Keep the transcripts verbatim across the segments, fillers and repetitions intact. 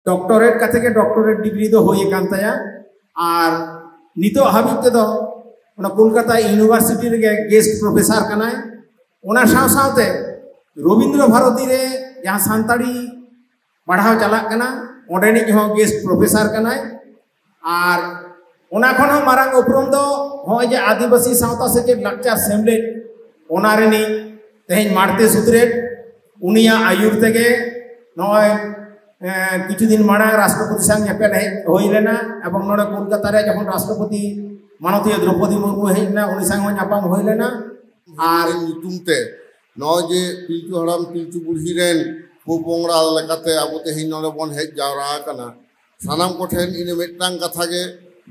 Doctorate ᱠᱟᱛᱮ ᱜᱮ doctorate degree ᱫᱚ ᱦᱩᱭ ᱟᱠᱟᱱ ᱛᱟᱭᱟ᱾ ᱟᱨ ᱱᱤᱛᱚᱜ ᱦᱟᱹᱵᱤᱡ ᱛᱮᱫᱚ ᱚᱱᱟ ᱠᱳᱞᱠᱟᱛᱟ ᱤᱭᱩᱱᱤᱵᱷᱟᱨᱥᱤᱴᱤ ᱨᱮᱜᱮ ᱜᱮᱥᱴ ᱯᱨᱚᱯᱷᱮᱥᱟᱨ ᱠᱟᱱᱟᱭ᱾ ᱚᱱᱟ ᱥᱟᱶ ᱥᱟᱶᱛᱮ ᱨᱚᱵᱤᱱᱫᱨᱚ ᱵᱷᱟᱨᱚᱛᱤ ᱨᱮ ᱡᱟᱦᱟᱸ ᱥᱟᱱᱛᱟᱲᱤ ᱯᱟᱲᱦᱟᱣ ᱪᱟᱞᱟᱜ ᱠᱟᱱᱟ, ᱚᱸᱰᱮᱱᱤᱡ ᱦᱚᱸ ᱜᱮᱥᱴ ᱯᱨᱚᱯᱷᱮᱥᱟᱨ ᱠᱟᱱᱟᱭ᱾ ᱟᱨ ᱚᱱᱟ ᱠᱷᱚᱱ ᱦᱚᱸ ᱢᱟᱨᱟᱝ ᱩᱯᱨᱩᱢ ᱫᱚ ᱱᱚᱜᱼᱚᱭ ᱡᱮ ᱟᱹᱫᱤᱵᱟᱹᱥᱤ ᱥᱟᱶᱛᱟ ᱥᱮᱪᱮᱫ ᱞᱟᱠᱪᱟᱨ ᱥᱮᱢᱞᱮᱫ, ᱚᱱᱟ ᱨᱤᱱᱤᱡ ᱛᱮᱦᱮᱧ ᱢᱟᱲᱛᱮ ᱥᱩᱛᱨᱮᱛ, ᱩᱱᱤᱭᱟᱜ ᱟᱹᱭᱩᱨ ᱛᱮᱜᱮ ᱱᱚᱜᱼᱚᱭ, ᱮᱸ, ᱠᱤᱪᱷᱩ ᱫᱤᱱ ᱢᱟᱲᱟᱝ ᱨᱟᱥᱴᱨᱚᱯᱚᱛᱤ ᱥᱟᱶ ᱧᱮᱯᱮᱞ ᱦᱮᱡ ᱦᱩᱭ ᱞᱮᱱᱟ, ᱮᱵᱚᱝ ᱱᱚᱰᱮ ᱠᱳᱞᱠᱟᱛᱟ ᱨᱮ ᱡᱚᱠᱷᱚᱱ ᱨᱟᱥᱴᱨᱚᱯᱚᱛᱤ ᱢᱟᱱᱚᱛᱤᱭᱟᱹ ᱫᱨᱚᱯᱚᱫᱤ ᱢᱩᱨᱢᱩ ᱦᱮᱡ ᱞᱮᱱᱟ, ᱩᱱᱤ ᱥᱟᱶ ᱦᱚᱸ ᱧᱟᱯᱟᱢ ᱦᱩᱭ ᱞᱮᱱᱟ᱾ ᱟᱨ ᱧᱩᱛᱩᱢ ᱛᱮ ᱱᱚᱜᱼᱚᱭ ᱡᱮ ᱯᱤᱞᱪᱩ ᱦᱟᱲᱟᱢ ᱯᱤᱞᱪᱩ ᱵᱩᱲᱦᱤ ᱨᱮᱱ ᱯᱚᱯᱚᱝᱲᱟ ᱞᱮᱠᱟᱛᱮ ᱟᱵᱚ ᱛᱮᱦᱮᱧ ᱱᱚᱰᱮ ᱵᱚᱱ ᱦᱮᱡ ᱡᱟᱣᱨᱟ ᱟᱠᱟᱱᱟ, ᱥᱟᱱᱟᱢ ᱠᱚᱴᱷᱮᱱ ᱤᱱᱟᱹ ᱢᱤᱫᱴᱟᱝ ᱠᱟᱛᱷᱟ ᱜᱮ,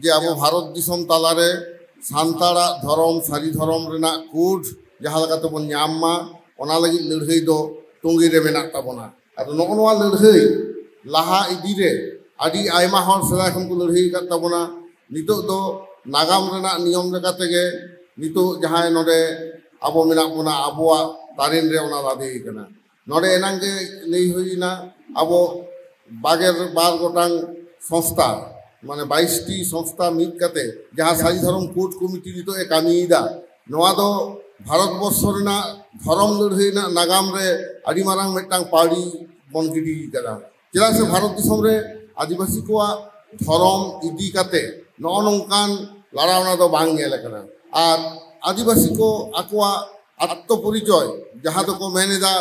ᱡᱮ ᱟᱵᱚ ᱵᱷᱟᱨᱚᱛ ᱫᱤᱥᱚᱢ ᱛᱟᱞᱟᱨᱮ ᱥᱟᱱᱛᱟᱲᱟᱜ ᱫᱷᱚᱨᱚᱢ, ᱥᱟᱹᱨᱤ ᱫᱷᱚᱨᱚᱢ ᱨᱮᱱᱟᱜ ᱠᱳᱰ ᱡᱟᱦᱟᱸ ᱞᱮᱠᱟ ᱛᱮᱵᱚᱱ ᱧᱟᱢ ᱢᱟ, ᱚᱱᱟ ᱞᱟᱹᱜᱤᱫ ᱞᱟᱹᱲᱦᱟᱹᱭ ᱫᱚ ᱛᱚᱸᱜᱮ ᱨᱮ ᱢᱮᱱᱟᱜ ᱛᱟᱵᱚᱱᱟ᱾ ᱟᱫᱚ ᱱᱚᱜᱼᱚ ᱱᱚᱣᱟ ᱞᱟᱹᱲᱦᱟᱹᱭ ᱞᱟᱦᱟ ᱤᱫᱤ ᱨᱮ ᱟᱹᱰᱤ ᱟᱭᱢᱟ ᱦᱚᱲ ᱥᱮᱫᱟᱭ ᱠᱷᱚᱱ ᱠᱚ ᱞᱟᱹᱲᱦᱟᱹᱭ ᱟᱠᱟᱫ ᱛᱟᱵᱚᱱᱟ᱾ ᱱᱤᱛᱚᱜ ᱫᱚ ᱱᱟᱜᱟᱢ ᱨᱮᱱᱟᱜ ᱱᱤᱭᱚᱢ ᱞᱮᱠᱟ ᱛᱮᱜᱮ ᱱᱤᱛᱚᱜ ᱡᱟᱦᱟᱸᱭ ᱱᱚᱰᱮ ᱟᱵᱚ ᱢᱮᱱᱟᱜ ᱵᱚᱱᱟ, ᱟᱵᱚᱣᱟᱜ ᱛᱟᱨᱮᱱ ᱨᱮ ᱚᱱᱟ ᱞᱟᱫᱮ ᱟᱠᱟᱱᱟ᱾ ᱱᱚᱰᱮ ᱮᱱᱟᱝ ᱜᱮ ᱞᱟᱹᱭ ᱦᱩᱭ ᱮᱱᱟ, ᱟᱵᱚ ᱵᱟᱜᱮ ᱵᱟᱨ ᱜᱚᱴᱟᱝ ᱥᱚᱝᱥᱛᱷᱟ, ᱢᱟᱱᱮ ᱵᱟᱭᱤᱥ ᱴᱤ ᱥᱚᱝᱥᱛᱷᱟ ᱢᱤᱫ ᱠᱟᱛᱮ ᱡᱟᱦᱟᱸ ᱥᱟᱹᱨᱤ ᱫᱷᱚᱨᱚᱢ ᱠᱳᱰ ᱠᱚᱢᱤᱴᱤ ᱱᱤᱛᱚᱜ ᱮ ᱠᱟᱹᱢᱤᱭᱮᱫᱟ, ᱱᱚᱣᱟ ᱫᱚ ᱵᱷᱟᱨᱚᱛ ᱵᱚᱨᱥᱚ ᱨᱮᱱᱟᱜ ᱫᱷᱚᱨᱚᱢ ᱞᱟᱹᱲᱦᱟᱹᱭ ᱨᱮᱱᱟᱜ ᱱᱟᱜᱟᱢ ᱨᱮ ᱟᱹᱰᱤ ᱢᱟᱨᱟᱝ ᱢᱤᱫᱴᱟᱝ ᱯᱟᱹᱣᱲᱤ ᱵᱚᱱ ᱜᱤᱰᱤ ᱠᱟᱫᱟ᱾ ᱪᱮᱫᱟᱜ ᱥᱮ ᱵᱷᱟᱨᱚᱛ ᱫᱤᱥᱚᱢ ᱨᱮ ᱟᱹᱫᱤᱵᱟᱹᱥᱤ ᱠᱚᱣᱟᱜ ᱫᱷᱚᱨᱚᱢ ᱤᱫᱤ ᱠᱟᱛᱮ ᱱᱚᱜᱼᱚ ᱱᱚᱝᱠᱟᱱ ᱞᱟᱲᱟᱣᱱᱟ ᱫᱚ ᱵᱟᱝ ᱧᱮᱞ ᱟᱠᱟᱱᱟ᱾ ᱟᱨ ᱟᱹᱫᱤᱵᱟᱹᱥᱤ ᱠᱚ ᱟᱠᱚᱣᱟᱜ ᱟᱛᱛᱚ ᱯᱚᱨᱤᱪᱚᱭ, ᱡᱟᱦᱟᱸ ᱫᱚᱠᱚ ᱢᱮᱱ ᱮᱫᱟ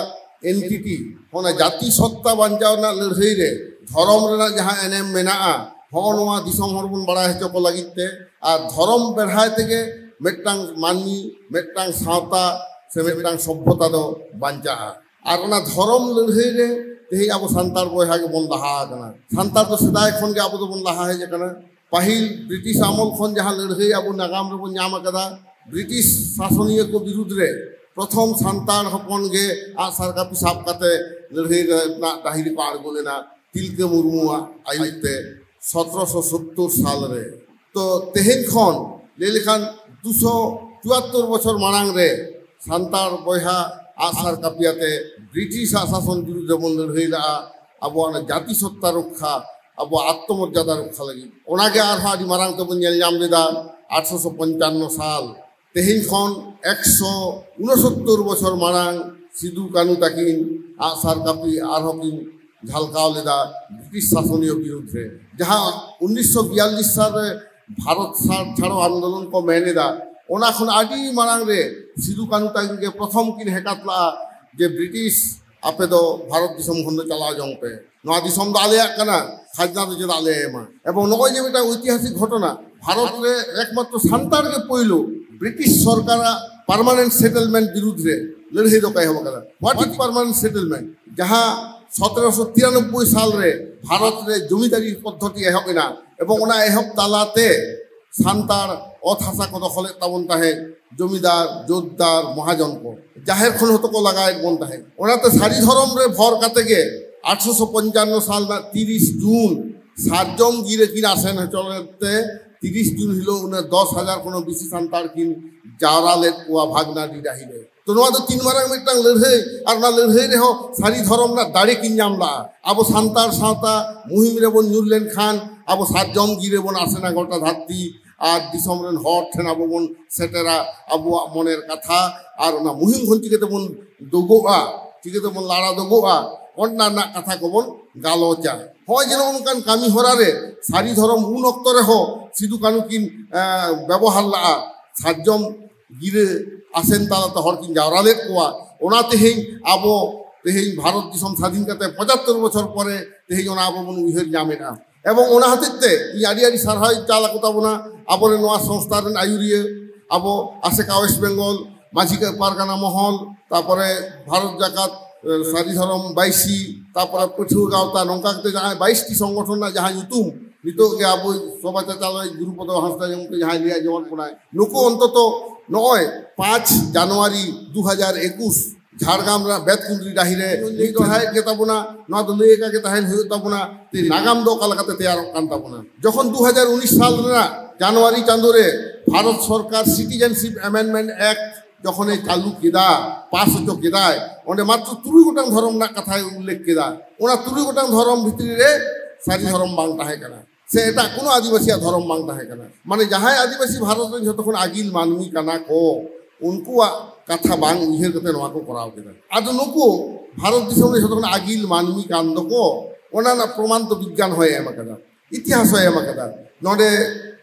ᱮᱱᱴᱤᱴᱤ, ᱚᱱᱟ ᱡᱟᱹᱛᱤ ᱥᱚᱛᱛᱟ ᱵᱟᱧᱪᱟᱣ ᱨᱮᱱᱟᱜ ᱞᱟᱹᱲᱦᱟᱹᱭ ᱨᱮ ᱫᱷᱚᱨᱚᱢ ᱨᱮᱱᱟᱜ ᱡᱟᱦᱟᱸ ᱮᱱᱮᱢ ᱢᱮᱱᱟᱜᱼᱟ, ᱦᱚᱸᱜᱼᱚ ᱱᱚᱣᱟ ᱫᱤᱥᱚᱢ ᱦᱚᱲ ᱵᱚᱱ ᱵᱟᱲᱟᱭ ᱦᱚᱪᱚ ᱠᱚ ᱞᱟᱹᱜᱤᱫ ᱛᱮ᱾ ᱟᱨ ᱫᱷᱚᱨᱚᱢ ᱵᱮᱲᱦᱟᱭ ᱛᱮᱜᱮ ᱢᱤᱫᱴᱟᱝ ᱢᱟᱹᱱᱢᱤ, ᱢᱤᱫᱴᱟᱝ ᱥᱟᱶᱛᱟ ᱥᱮ ᱢᱤᱫᱴᱟᱝ ᱥᱚᱵᱷᱚᱛᱟ ᱫᱚ ᱵᱟᱧᱪᱟᱜᱼᱟ᱾ ᱟᱨ ᱚᱱᱟ ᱫᱷᱚᱨᱚᱢ ᱞᱟᱹᱲᱦᱟᱹᱭ ᱨᱮ ᱛᱮᱦᱮᱧ ᱟᱵᱚ ᱥᱟᱱᱛᱟᱲ ᱵᱚᱭᱦᱟ ᱜᱮᱵᱚᱱ ᱞᱟᱦᱟ ᱟᱠᱟᱱᱟ᱾ ᱥᱟᱱᱛᱟᱲ ᱫᱚ ᱥᱮᱫᱟᱭ ᱠᱷᱚᱱ ᱜᱮ ᱟᱵᱚ ᱫᱚᱵᱚᱱ ᱞᱟᱦᱟ ᱦᱮᱡ ᱟᱠᱟᱱᱟ᱾ ᱯᱟᱹᱦᱤᱞ ᱵᱨᱤᱴᱤᱥ ᱟᱢᱚᱞ ᱠᱷᱚᱱ ᱡᱟᱦᱟᱸ ᱞᱟᱹᱲᱦᱟᱹᱭ ᱟᱵᱚ ᱱᱟᱜᱟᱢ ᱨᱮᱵᱚᱱ ᱧᱟᱢ ᱟᱠᱟᱫᱟ, ᱵᱨᱤᱴᱤᱥ ᱥᱟᱥᱚᱱᱤᱭᱟᱹ ᱠᱚ ᱵᱤᱨᱩᱫᱽ ᱨᱮ ᱯᱨᱚᱛᱷᱚᱢ ᱥᱟᱱᱛᱟᱲ ᱦᱚᱯᱚᱱ ᱜᱮ ᱟᱜᱼᱥᱟᱨ ᱠᱟᱹᱯᱤ ᱥᱟᱵ ᱠᱟᱛᱮ ᱞᱟᱹᱲᱦᱟᱹᱭ ᱨᱮᱱᱟᱜ ᱰᱟᱹᱦᱤ ᱨᱮᱠᱚ ᱟᱬᱜᱚ ᱞᱮᱱᱟ, ᱛᱤᱞᱠᱟᱹ ᱢᱩᱨᱢᱩᱣᱟᱜ ᱟᱹᱭᱩᱨ ᱛᱮ ᱥᱚᱛᱨᱚᱥᱚ ᱥᱳᱛᱛᱳᱨ ᱥᱟᱞ ᱨᱮ᱾ ᱛᱚ ᱛᱮᱦᱮᱧ ᱠᱷᱚᱱ ᱞᱟᱹᱭ ᱞᱮᱠᱷᱟᱱ ᱫᱩᱥᱚ ᱪᱩᱣᱟᱛᱛᱳᱨ ᱵᱚᱪᱷᱚᱨ ᱢᱟᱲᱟᱝ ᱨᱮ ᱥᱟᱱᱛᱟᱲ ᱵᱚᱭᱦᱟ ᱟᱜᱼᱥᱟᱨ ᱠᱟᱹᱯᱤᱭᱟᱛᱮ ᱵᱨᱤᱴᱤᱥᱟᱜ ᱥᱟᱥᱚᱱ ᱵᱤᱨᱩᱫᱽ ᱨᱮᱵᱚᱱ ᱞᱟᱹᱲᱦᱟᱹᱭ ᱞᱟᱜᱼᱟ᱾ ᱟᱵᱚᱣᱟᱜ ᱚᱱᱟ ᱡᱟᱹᱛᱤ ᱥᱚᱛᱛᱟ ᱨᱚᱠᱠᱷᱟ, ᱟᱵᱚᱣᱟᱜ ᱟᱛᱢᱚᱨᱡᱟᱫᱟ ᱨᱚᱠᱠᱷᱟ ᱞᱟᱹᱜᱤᱫ᱾ ᱚᱱᱟᱜᱮ ᱟᱨᱦᱚᱸ ᱟᱹᱰᱤ ᱢᱟᱨᱟᱝ ᱛᱮᱵᱚᱱ ᱧᱮᱞ ᱧᱟᱢ ᱞᱮᱫᱟ ᱟᱴᱷᱨᱚᱥᱚ ᱯᱚᱧᱪᱟᱱᱱᱚ ᱥᱟᱞ᱾ ᱛᱮᱦᱮᱧ ᱠᱷᱚᱱ ᱮᱠᱥᱚ ᱩᱱᱚᱥᱚᱛᱛᱚᱨ ᱵᱚᱪᱷᱚᱨ ᱢᱟᱲᱟᱝ ᱥᱤᱫᱩ ᱠᱟᱹᱱᱩ ᱛᱟᱹᱠᱤᱱ ᱟᱜᱼᱥᱟᱨ ᱠᱟᱹᱯᱤ ᱟᱨᱦᱚᱸ ᱠᱤᱱ ᱡᱷᱟᱞᱠᱟᱣ ᱞᱮᱫᱟ ᱵᱨᱤᱴᱤᱥ ᱥᱟᱥᱚᱱᱤᱭᱚ ᱵᱤᱨᱩᱫᱽ ᱨᱮ, ᱡᱟᱦᱟᱸ ᱩᱱᱤᱥᱥᱚ ᱵᱤᱭᱟᱞᱞᱤᱥ ᱥᱟᱞ ᱨᱮ ᱵᱷᱟᱨᱚᱛ ᱥᱟᱨ ᱪᱷᱟᱲᱚ ᱟᱱᱫᱳᱞᱚᱱ ᱠᱚ ᱢᱮᱱ ᱮᱫᱟ᱾ ᱚᱱᱟ ᱠᱷᱚᱱ ᱟᱹᱰᱤ ᱢᱟᱲᱟᱝ ᱨᱮ ᱥᱤᱫᱩ ᱠᱟᱹᱱᱩ ᱛᱟᱹᱠᱤᱱ ᱜᱮ ᱯᱨᱚᱛᱷᱚᱢ ᱠᱤᱱ ᱦᱮᱠᱟᱛ ᱞᱟᱜᱼᱟ ᱡᱮ ᱵᱨᱤᱴᱤᱥ, ᱟᱯᱮ ᱫᱚ ᱵᱷᱟᱨᱚᱛ ᱫᱤᱥᱚᱢ ᱠᱷᱚᱱ ᱫᱚ ᱪᱟᱞᱟᱣ ᱡᱚᱝ ᱯᱮ, ᱱᱚᱣᱟ ᱫᱤᱥᱚᱢ ᱫᱚ ᱟᱞᱮᱭᱟᱜ ᱠᱟᱱᱟ, ᱠᱷᱟᱡᱽᱱᱟ ᱫᱚ ᱪᱮᱫᱟᱜ ᱞᱮ ᱮᱢᱟ? ᱮᱵᱚᱝ ᱱᱚᱜᱼᱚᱭ ᱡᱮ ᱢᱤᱫᱴᱟᱝ ᱳᱭᱛᱤᱦᱟᱥᱤᱠ ᱜᱷᱚᱴᱚᱱᱟ, ᱵᱷᱟᱨᱚᱛ ᱨᱮ ᱮᱠᱢᱟᱛᱨᱚ ᱥᱟᱱᱛᱟᱲ ᱜᱮ ᱯᱳᱭᱞᱳ ᱵᱨᱤᱴᱤᱥ ᱥᱚᱨᱠᱟᱨᱟᱜ ᱯᱟᱨᱢᱟᱱᱮᱱᱴ ᱥᱮᱴᱮᱞᱢᱮᱱᱴ ᱵᱤᱨᱩᱫᱽ ᱨᱮ ᱞᱟᱹᱲᱦᱟᱹᱭ ᱫᱚᱠᱚ ᱮᱦᱚᱵ ᱟᱠᱟᱫᱟ᱾ What is permanent settlement? ᱡᱟᱦᱟᱸ ᱥᱚᱛᱨᱚᱥᱚ ᱛᱤᱨᱟᱱᱚᱵᱵᱳᱭ ᱥᱟᱞ ᱨᱮ ᱵᱷᱟᱨᱚᱛ ᱨᱮ ᱡᱚᱢᱤᱫᱟᱨᱤ ᱯᱚᱫᱽᱫᱷᱚᱛᱤ ᱮᱦᱚᱵ ᱮᱱᱟ, ᱮᱵᱚᱝ ᱚᱱᱟ ᱮᱦᱚᱵ ᱛᱟᱞᱟᱛᱮ ᱥᱟᱱᱛᱟᱲ ᱚᱛ ᱦᱟᱥᱟ ᱠᱚ ᱫᱚᱠᱷᱚᱞᱮᱫ ᱛᱟᱵᱚᱱ ᱛᱟᱦᱮᱸᱫ, ᱡᱚᱢᱤᱫᱟᱨ, ᱡᱳᱛᱫᱟᱨ, ᱢᱚᱦᱟᱡᱚᱱ ᱠᱚ ᱡᱟᱦᱮᱨ ᱠᱷᱚᱱ ᱦᱚᱸᱛᱚ ᱠᱚ ᱞᱟᱜᱟᱭᱮᱫ ᱵᱚᱱ ᱛᱟᱦᱮᱸᱫ᱾ ᱚᱱᱟᱛᱮ ᱥᱟᱹᱨᱤ ᱫᱷᱚᱨᱚᱢ ᱨᱮ ᱵᱷᱚᱨ ᱠᱟᱛᱮ ᱜᱮ ᱟᱴᱷᱨᱚᱥᱚ ᱯᱚᱧᱪᱟᱱᱱᱚ ᱥᱟᱞ ᱨᱮᱱᱟᱜ ᱛᱤᱨᱤᱥ ᱡᱩᱱ ᱥᱟᱨᱡᱚᱢ ᱜᱤᱨᱟᱹ ᱠᱤᱱ ᱟᱥᱮᱱ ᱦᱚᱪᱚ ᱞᱮᱫ ᱛᱮ, ᱛᱤᱨᱤᱥ ᱡᱩᱱ ᱦᱤᱞᱳᱜ ᱩᱱᱟᱹᱜ ᱫᱚᱥ ᱦᱟᱡᱟᱨ ᱠᱷᱚᱱ ᱦᱚᱸ ᱵᱮᱥᱤ ᱥᱟᱱᱛᱟᱲ ᱠᱤᱱ ᱡᱟᱣᱨᱟ ᱞᱮᱫ ᱠᱚᱣᱟ ᱵᱷᱟᱜᱽᱱᱟᱰᱤ ᱰᱟᱹᱦᱤ ᱨᱮ᱾ ᱛᱚ, ᱱᱚᱣᱟ ᱫᱚ ᱛᱤᱱ ᱢᱟᱨᱟᱝ ᱢᱤᱫᱴᱟᱝ ᱞᱟᱹᱲᱦᱟᱹᱭ, ᱟᱨ ᱚᱱᱟ ᱞᱟᱹᱲᱦᱟᱹᱭ ᱨᱮᱦᱚᱸ ᱥᱟᱹᱨᱤ ᱫᱷᱚᱨᱚᱢ ᱨᱮᱱᱟᱜ ᱫᱟᱲᱮ ᱠᱤᱱ ᱧᱟᱢ ᱞᱟᱜᱼᱟ᱾ ᱟᱵᱚ ᱥᱟᱱᱛᱟᱲ ᱥᱟᱶᱛᱟ ᱢᱩᱦᱤᱢ ᱨᱮᱵᱚᱱ ᱧᱩᱨ ᱞᱮᱱᱠᱷᱟᱱ ᱟᱵᱚ ᱥᱟᱨᱡᱚᱢ ᱜᱤᱨᱟᱹ ᱵᱚᱱ ᱟᱥᱮᱱᱟ ᱜᱚᱴᱟ ᱫᱷᱟᱹᱨᱛᱤ, ᱟᱨ ᱫᱤᱥᱚᱢ ᱨᱮᱱ ᱦᱚᱲ ᱴᱷᱮᱱ ᱟᱵᱚ ᱵᱚᱱ ᱥᱮᱴᱮᱨᱟ ᱟᱵᱚᱣᱟᱜ ᱢᱚᱱᱮᱨ ᱠᱟᱛᱷᱟ, ᱟᱨ ᱚᱱᱟ ᱢᱩᱦᱤᱢ ᱠᱷᱚᱱ ᱪᱤᱠᱟᱹ ᱛᱮᱵᱚᱱ ᱫᱳᱜᱳᱜᱼᱟ, ᱪᱤᱠᱟᱹ ᱛᱮᱵᱚᱱ ᱞᱟᱲᱟ ᱫᱳᱜᱳᱜᱼᱟ, ᱚᱱᱟ ᱨᱮᱱᱟᱜ ᱠᱟᱛᱷᱟ ᱠᱚᱵᱚᱱ ᱜᱟᱞᱚᱪᱟ᱾ ᱦᱚᱸᱜᱼᱚᱭ ᱡᱮ ᱱᱚᱜᱼᱚ ᱱᱚᱝᱠᱟᱱ ᱠᱟᱹᱢᱤ ᱦᱚᱨᱟ ᱨᱮ ᱥᱟᱹᱨᱤ ᱫᱷᱚᱨᱚᱢ ᱩᱱ ᱚᱠᱛᱚ ᱨᱮᱦᱚᱸ ᱥᱤᱫᱩ ᱠᱟᱹᱱᱩ ᱠᱤᱱ, ᱮᱸ, ᱵᱮᱵᱚᱦᱟᱨ ᱞᱟᱜᱼᱟ᱾ ᱥᱟᱨᱡᱚᱢ ᱜᱤᱨᱟᱹ ᱟᱥᱮᱱ ᱛᱟᱞᱟᱛᱮ ᱦᱚᱲ ᱠᱤᱱ ᱡᱟᱣᱨᱟ ᱞᱮᱫ ᱠᱚᱣᱟ᱾ ᱚᱱᱟ ᱛᱮᱦᱮᱧ ᱟᱵᱚ, ᱛᱮᱦᱮᱧ ᱵᱷᱟᱨᱚᱛ ᱫᱤᱥᱚᱢ ᱥᱟᱫᱷᱤᱱ ᱠᱟᱛᱮ ᱯᱚᱸᱪᱟᱛᱛᱳᱨ ᱵᱚᱪᱷᱚᱨ ᱯᱚᱨᱮ ᱛᱮᱦᱮᱧ ᱚᱱᱟ ᱟᱵᱚ ᱵᱚᱱ ᱩᱭᱦᱟᱹᱨ ᱧᱟᱢᱮᱫᱼᱟ᱾ ᱮᱵᱚᱝ ᱚᱱᱟ ᱦᱚᱛᱮᱡ ᱛᱮ ᱤᱧ ᱟᱹᱰᱤ ᱟᱹᱰᱤ ᱥᱟᱨᱦᱟᱣ ᱤᱧ ᱪᱟᱞ ᱟᱠᱚ ᱛᱟᱵᱚᱱᱟ ᱟᱵᱚᱨᱮᱱ ᱱᱚᱣᱟ ᱥᱚᱝᱥᱛᱷᱟ ᱨᱮᱱ ᱟᱹᱭᱩᱨᱤᱭᱟᱹ, ᱟᱵᱚ ᱟᱥᱮᱠᱟ ᱳᱭᱮᱥᱴ ᱵᱮᱝᱜᱚᱞ ᱢᱟᱹᱡᱷᱤ ᱯᱟᱨᱜᱟᱱᱟ ᱢᱚᱦᱚᱞ, ᱛᱟᱯᱚᱨᱮ ᱵᱷᱟᱨᱚᱛ ᱡᱟᱠᱟᱛ, ᱮ, ᱥᱟᱹᱨᱤ ᱫᱷᱚᱨᱚᱢ ᱵᱟᱭᱥᱤ, ᱛᱟᱯᱚᱨᱮ ᱯᱟᱹᱴᱷᱩᱣᱟᱹ ᱜᱟᱶᱛᱟ, ᱱᱚᱝᱠᱟ ᱠᱟᱛᱮ ᱡᱟᱦᱟᱸᱭ ᱵᱟᱭᱤᱥ ᱴᱤ ᱥᱚᱝᱜᱚᱴᱷᱚᱱ ᱨᱮᱱᱟᱜ ᱡᱟᱦᱟᱸ ᱧᱩᱛᱩᱢ ᱱᱤᱛᱚᱜ ᱜᱮ ᱟᱵᱚ ᱥᱚᱵᱷᱟ ᱪᱟᱪᱟᱞᱟᱭ ᱜᱩᱨᱩ ᱯᱚᱫᱚ ᱦᱟᱸᱥᱫᱟ ᱜᱚᱢᱠᱮ ᱡᱟᱦᱟᱸᱭ ᱞᱟᱹᱭ ᱟᱸᱡᱚᱢᱟᱫ ᱵᱚᱱᱟᱭ, ᱱᱩᱠᱩ ᱚᱱᱛᱚᱛᱚ ᱱᱚᱜᱼᱚᱭ ᱯᱟᱸᱪ ᱡᱟᱱᱩᱣᱟᱨᱤ ᱫᱩ ᱦᱟᱡᱟᱨ ᱮᱠᱩᱥ ᱡᱷᱟᱲᱜᱨᱟᱢ ᱨᱮᱱᱟᱜ ᱵᱮᱛᱠᱩᱸᱫᱽᱨᱤ ᱰᱟᱹᱦᱤ ᱨᱮ ᱞᱟᱹᱭ ᱫᱚᱦᱲᱟᱭᱮᱫ ᱜᱮ ᱛᱟᱵᱚᱱᱟ᱾ ᱱᱚᱣᱟ ᱫᱚ ᱞᱟᱹᱭ ᱟᱠᱟ ᱜᱮ ᱛᱟᱦᱮᱱ ᱦᱩᱭᱩᱜ ᱛᱟᱵᱚᱱᱟ᱾ ᱛᱮ ᱱᱟᱜᱟᱢ ᱫᱚ ᱚᱠᱟ ᱞᱮᱠᱟᱛᱮ ᱛᱮᱭᱟᱨᱚᱜ ᱠᱟᱱ ᱛᱟᱵᱚᱱᱟ? ᱡᱚᱠᱷᱚᱱ ᱫᱩ ᱦᱟᱡᱟᱨ ᱩᱱᱤᱥ ᱥᱟᱞ ᱨᱮᱱᱟᱜ ᱡᱟᱱᱩᱣᱟᱨᱤ ᱪᱟᱸᱫᱳ ᱨᱮ ᱵᱷᱟᱨᱚᱛ ᱥᱚᱨᱠᱟᱨ ᱥᱤᱴᱤᱡᱮᱱᱥᱤᱯ ᱟᱢᱮᱱᱰᱢᱮᱱᱴ ᱮᱠᱴ ᱡᱚᱠᱷᱚᱱᱮ ᱪᱟᱹᱞᱩ ᱠᱮᱫᱟ, ᱯᱟᱥ ᱦᱚᱪᱚ ᱠᱮᱫᱟᱭ, ᱚᱸᱰᱮ ᱢᱟᱛᱨᱚ ᱛᱩᱨᱩᱭ ᱜᱚᱴᱟᱝ ᱫᱷᱚᱨᱚᱢ ᱨᱮᱱᱟᱜ ᱠᱟᱛᱷᱟᱭ ᱩᱞᱞᱮᱠᱷ ᱠᱮᱫᱟ᱾ ᱚᱱᱟ ᱛᱩᱨᱩᱭ ᱜᱚᱴᱟᱝ ᱫᱷᱚᱨᱚᱢ ᱵᱷᱤᱛᱨᱤ ᱨᱮ ᱥᱟᱹᱨᱤ ᱫᱷᱚᱨᱚᱢ ᱵᱟᱝ ᱛᱟᱦᱮᱸ ᱠᱟᱱᱟ, ᱥᱮ ᱮᱴᱟᱜ ᱠᱳᱱᱳ ᱟᱹᱫᱤᱵᱟᱹᱥᱤᱭᱟᱜ ᱫᱷᱚᱨᱚᱢ ᱵᱟᱝ ᱛᱟᱦᱮᱸ ᱠᱟᱱᱟ᱾ ᱢᱟᱱᱮ ᱡᱟᱦᱟᱸᱭ ᱟᱹᱫᱤᱵᱟᱹᱥᱤ ᱵᱷᱟᱨᱚᱛ ᱨᱮᱱ ᱡᱷᱚᱛᱚ ᱠᱷᱚᱱ ᱟᱹᱜᱤᱞ ᱢᱟᱹᱱᱢᱤ ᱠᱟᱱᱟ ᱠᱚ, ᱩᱱᱠᱩᱣᱟᱜ ᱠᱟᱛᱷᱟ ᱵᱟᱝ ᱩᱭᱦᱟᱹᱨ ᱠᱟᱛᱮ ᱱᱚᱣᱟ ᱠᱚ ᱠᱚᱨᱟᱣ ᱠᱮᱫᱟ᱾ ᱟᱫᱚ ᱱᱩᱠᱩ ᱵᱷᱟᱨᱚᱛ ᱫᱤᱥᱚᱢ ᱨᱮ ᱡᱷᱚᱛᱚ ᱠᱷᱚᱱ ᱟᱹᱜᱤᱞ ᱢᱟᱹᱱᱢᱤ ᱠᱟᱱ ᱫᱚᱠᱚ, ᱚᱱᱟ ᱨᱮᱱᱟᱜ ᱯᱨᱚᱢᱟᱱ ᱫᱚ ᱵᱤᱜᱽᱜᱟᱱ ᱦᱚᱸᱭ ᱮᱢ ᱟᱠᱟᱫᱟ, ᱤᱛᱤᱦᱟᱥ ᱦᱚᱸᱭ ᱮᱢ ᱟᱠᱟᱫᱟ, ᱱᱚᱰᱮ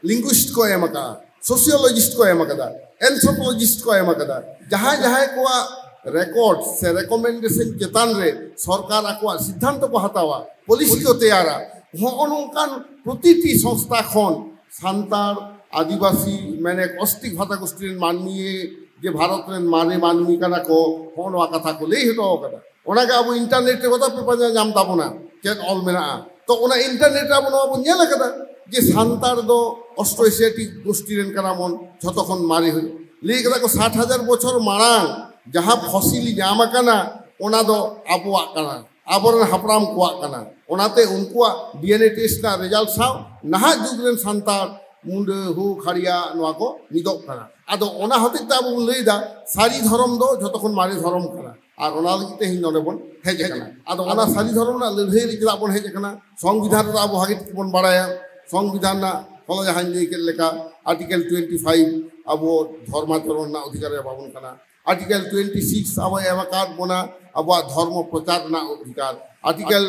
ᱞᱤᱝᱜᱩᱤᱥᱴ ᱠᱚ ᱮᱢ ᱟᱠᱟᱫᱟ, ᱥᱳᱥᱤᱭᱳᱞᱚᱡᱤᱥᱴ ᱠᱚ ᱮᱢ ᱟᱠᱟᱫᱟ, ᱮᱱᱛᱷᱨᱳᱯᱳᱞᱚᱡᱤᱥᱴ ᱠᱚ ᱮᱢ ᱟᱠᱟᱫᱟ᱾ ᱡᱟᱦᱟᱸᱭ ᱡᱟᱦᱟᱸᱭ ᱠᱚᱣᱟᱜ ᱨᱮᱠᱚᱨᱰ ᱥᱮ ᱨᱮᱠᱚᱢᱮᱱᱰᱮᱥᱚᱱ ᱪᱮᱛᱟᱱ ᱨᱮ ᱥᱚᱨᱠᱟᱨ ᱟᱠᱚᱣᱟᱜ ᱥᱤᱫᱽᱫᱷᱟᱱᱛᱚ ᱠᱚ ᱦᱟᱛᱟᱣᱟ, ᱯᱚᱞᱤᱥᱤ ᱠᱚ ᱛᱮᱭᱟᱨᱟ, ᱦᱚᱸᱜᱼᱚ ᱱᱚᱝᱠᱟᱱ ᱯᱨᱚᱛᱤᱴᱤ ᱥᱚᱝᱥᱛᱷᱟ ᱠᱷᱚᱱ ᱥᱟᱱᱛᱟᱲ, ᱟᱹᱫᱤᱵᱟᱹᱥᱤ, ᱢᱟᱱᱮ ᱚᱥᱴᱤᱠ ᱵᱷᱟᱥᱟ ᱜᱳᱥᱴᱤ ᱨᱮᱱ ᱢᱟᱹᱱᱢᱤ ᱡᱮ ᱵᱷᱟᱨᱚᱛ ᱨᱮᱱ ᱢᱟᱨᱮ ᱢᱟᱹᱱᱢᱤ ᱠᱟᱱᱟ ᱠᱚ, ᱦᱚᱸᱜᱼᱚ ᱱᱚᱣᱟ ᱠᱟᱛᱷᱟ ᱠᱚ ᱞᱟᱹᱭ ᱦᱚᱴᱚ ᱟᱠᱟᱫᱟ᱾ ᱚᱱᱟᱜᱮ ᱟᱵᱚ ᱤᱱᱴᱟᱨᱱᱮᱴ ᱨᱮ ᱜᱚᱴᱟ ᱯᱮ ᱯᱟᱸᱡᱟ ᱧᱟᱢ ᱛᱟᱵᱚᱱᱟ ᱪᱮᱫ ᱚᱞ ᱢᱮᱱᱟᱜᱼᱟ᱾ ᱛᱚ ᱚᱱᱟ ᱤᱱᱴᱟᱨᱱᱮᱴ ᱨᱮ ᱟᱵᱚ ᱱᱚᱣᱟ ᱵᱚᱱ ᱧᱮᱞ ᱟᱠᱟᱫᱟ ᱡᱮ ᱥᱟᱱᱛᱟᱲ ᱫᱚ ᱚᱥᱴᱨᱳ ᱮᱥᱤᱭᱟᱴᱤᱠ ᱜᱳᱥᱴᱤ ᱨᱮᱱ ᱠᱟᱱᱟ ᱵᱚᱱ, ᱡᱷᱚᱛᱚ ᱠᱷᱚᱱ ᱢᱟᱨᱮ ᱦᱩᱭᱩᱜ᱾ ᱞᱟᱹᱭ ᱠᱟᱫᱟ ᱠᱚ ᱥᱟᱴ ᱦᱟᱡᱟᱨ ᱵᱚᱪᱷᱚᱨ ᱢᱟᱲᱟᱝ ᱡᱟᱦᱟᱸ ᱯᱷᱚᱥᱤᱞ ᱧᱟᱢ ᱟᱠᱟᱱᱟ ᱚᱱᱟ ᱫᱚ ᱟᱵᱚᱣᱟᱜ ᱠᱟᱱᱟ, ᱟᱵᱚᱨᱮᱱ ᱦᱟᱯᱲᱟᱢ ᱠᱚᱣᱟᱜ ᱠᱟᱱᱟ᱾ ᱚᱱᱟᱛᱮ ᱩᱱᱠᱩᱣᱟᱜ ᱰᱤ ᱮᱱ ᱮ ᱴᱮᱥᱴ ᱨᱮᱱᱟᱜ ᱨᱮᱡᱟᱞᱴ ᱥᱟᱶ ᱱᱟᱦᱟᱜ ᱡᱩᱜᱽ ᱨᱮᱱ ᱥᱟᱱᱛᱟᱲ, ᱢᱩᱱᱰᱟᱹ, ᱦᱳ, ᱠᱷᱟᱲᱤᱭᱟ, ᱱᱚᱣᱟ ᱠᱚ ᱢᱤᱫᱚᱜ ᱠᱟᱱᱟ᱾ ᱟᱫᱚ ᱚᱱᱟ ᱦᱚᱛᱮᱡ ᱛᱮ ᱟᱵᱚ ᱵᱚᱱ ᱞᱟᱹᱭ ᱮᱫᱟ ᱥᱟᱹᱨᱤ ᱫᱷᱚᱨᱚᱢ ᱫᱚ ᱡᱷᱚᱛᱚ ᱠᱷᱚᱱ ᱢᱟᱨᱮ ᱫᱷᱚᱨᱚᱢ ᱠᱟᱱᱟ, ᱟᱨ ᱚᱱᱟ ᱞᱟᱹᱜᱤᱫ ᱛᱮ ᱛᱮᱦᱮᱧ ᱱᱚᱰᱮ ᱵᱚᱱ ᱦᱮᱡ ᱟᱠᱟᱱᱟ᱾ ᱟᱫᱚ ᱚᱱᱟ ᱥᱟᱹᱨᱤ ᱫᱷᱚᱨᱚᱢ ᱨᱮᱱᱟᱜ ᱞᱟᱹᱲᱦᱟᱹᱭ ᱨᱮ ᱪᱮᱫᱟᱜ ᱵᱚᱱ ᱦᱮᱡ ᱟᱠᱟᱱᱟ? ᱥᱚᱝᱵᱤᱫᱷᱟᱱ ᱨᱮᱫᱚ ᱟᱵᱚ ᱵᱷᱟᱜᱮ ᱴᱷᱤᱠ ᱵᱚᱱ ᱵᱟᱲᱟᱭᱟ, ᱥᱚᱝᱵᱤᱫᱷᱟᱱ ᱨᱮᱱᱟᱜ ᱦᱚᱞᱟ ᱡᱟᱦᱟᱸᱧ ᱞᱟᱹᱭ ᱠᱮᱫ ᱞᱮᱠᱟ, ᱟᱨᱴᱤᱠᱮᱞ ᱴᱩᱭᱮᱱᱴᱤ ᱯᱷᱟᱭᱤᱵᱷ ᱟᱵᱚ ᱫᱷᱚᱨᱢᱟᱪᱚᱨᱚᱱ ᱨᱮᱱᱟᱜ ᱚᱫᱷᱤᱠᱟᱨ ᱮ ᱮᱢᱟ ᱵᱚᱱ ᱠᱟᱱᱟ, ᱟᱨᱴᱤᱠᱮᱞ ᱴᱩᱭᱮᱱᱴᱤ ᱥᱤᱠᱥ ᱟᱵᱚ ᱮᱢ ᱟᱠᱟᱫ ᱵᱚᱱᱟ ᱟᱵᱚᱣᱟᱜ ᱫᱷᱚᱨᱢᱚ ᱯᱨᱚᱪᱟᱨ ᱨᱮᱱᱟᱜ ᱚᱫᱷᱤᱠᱟᱨ, article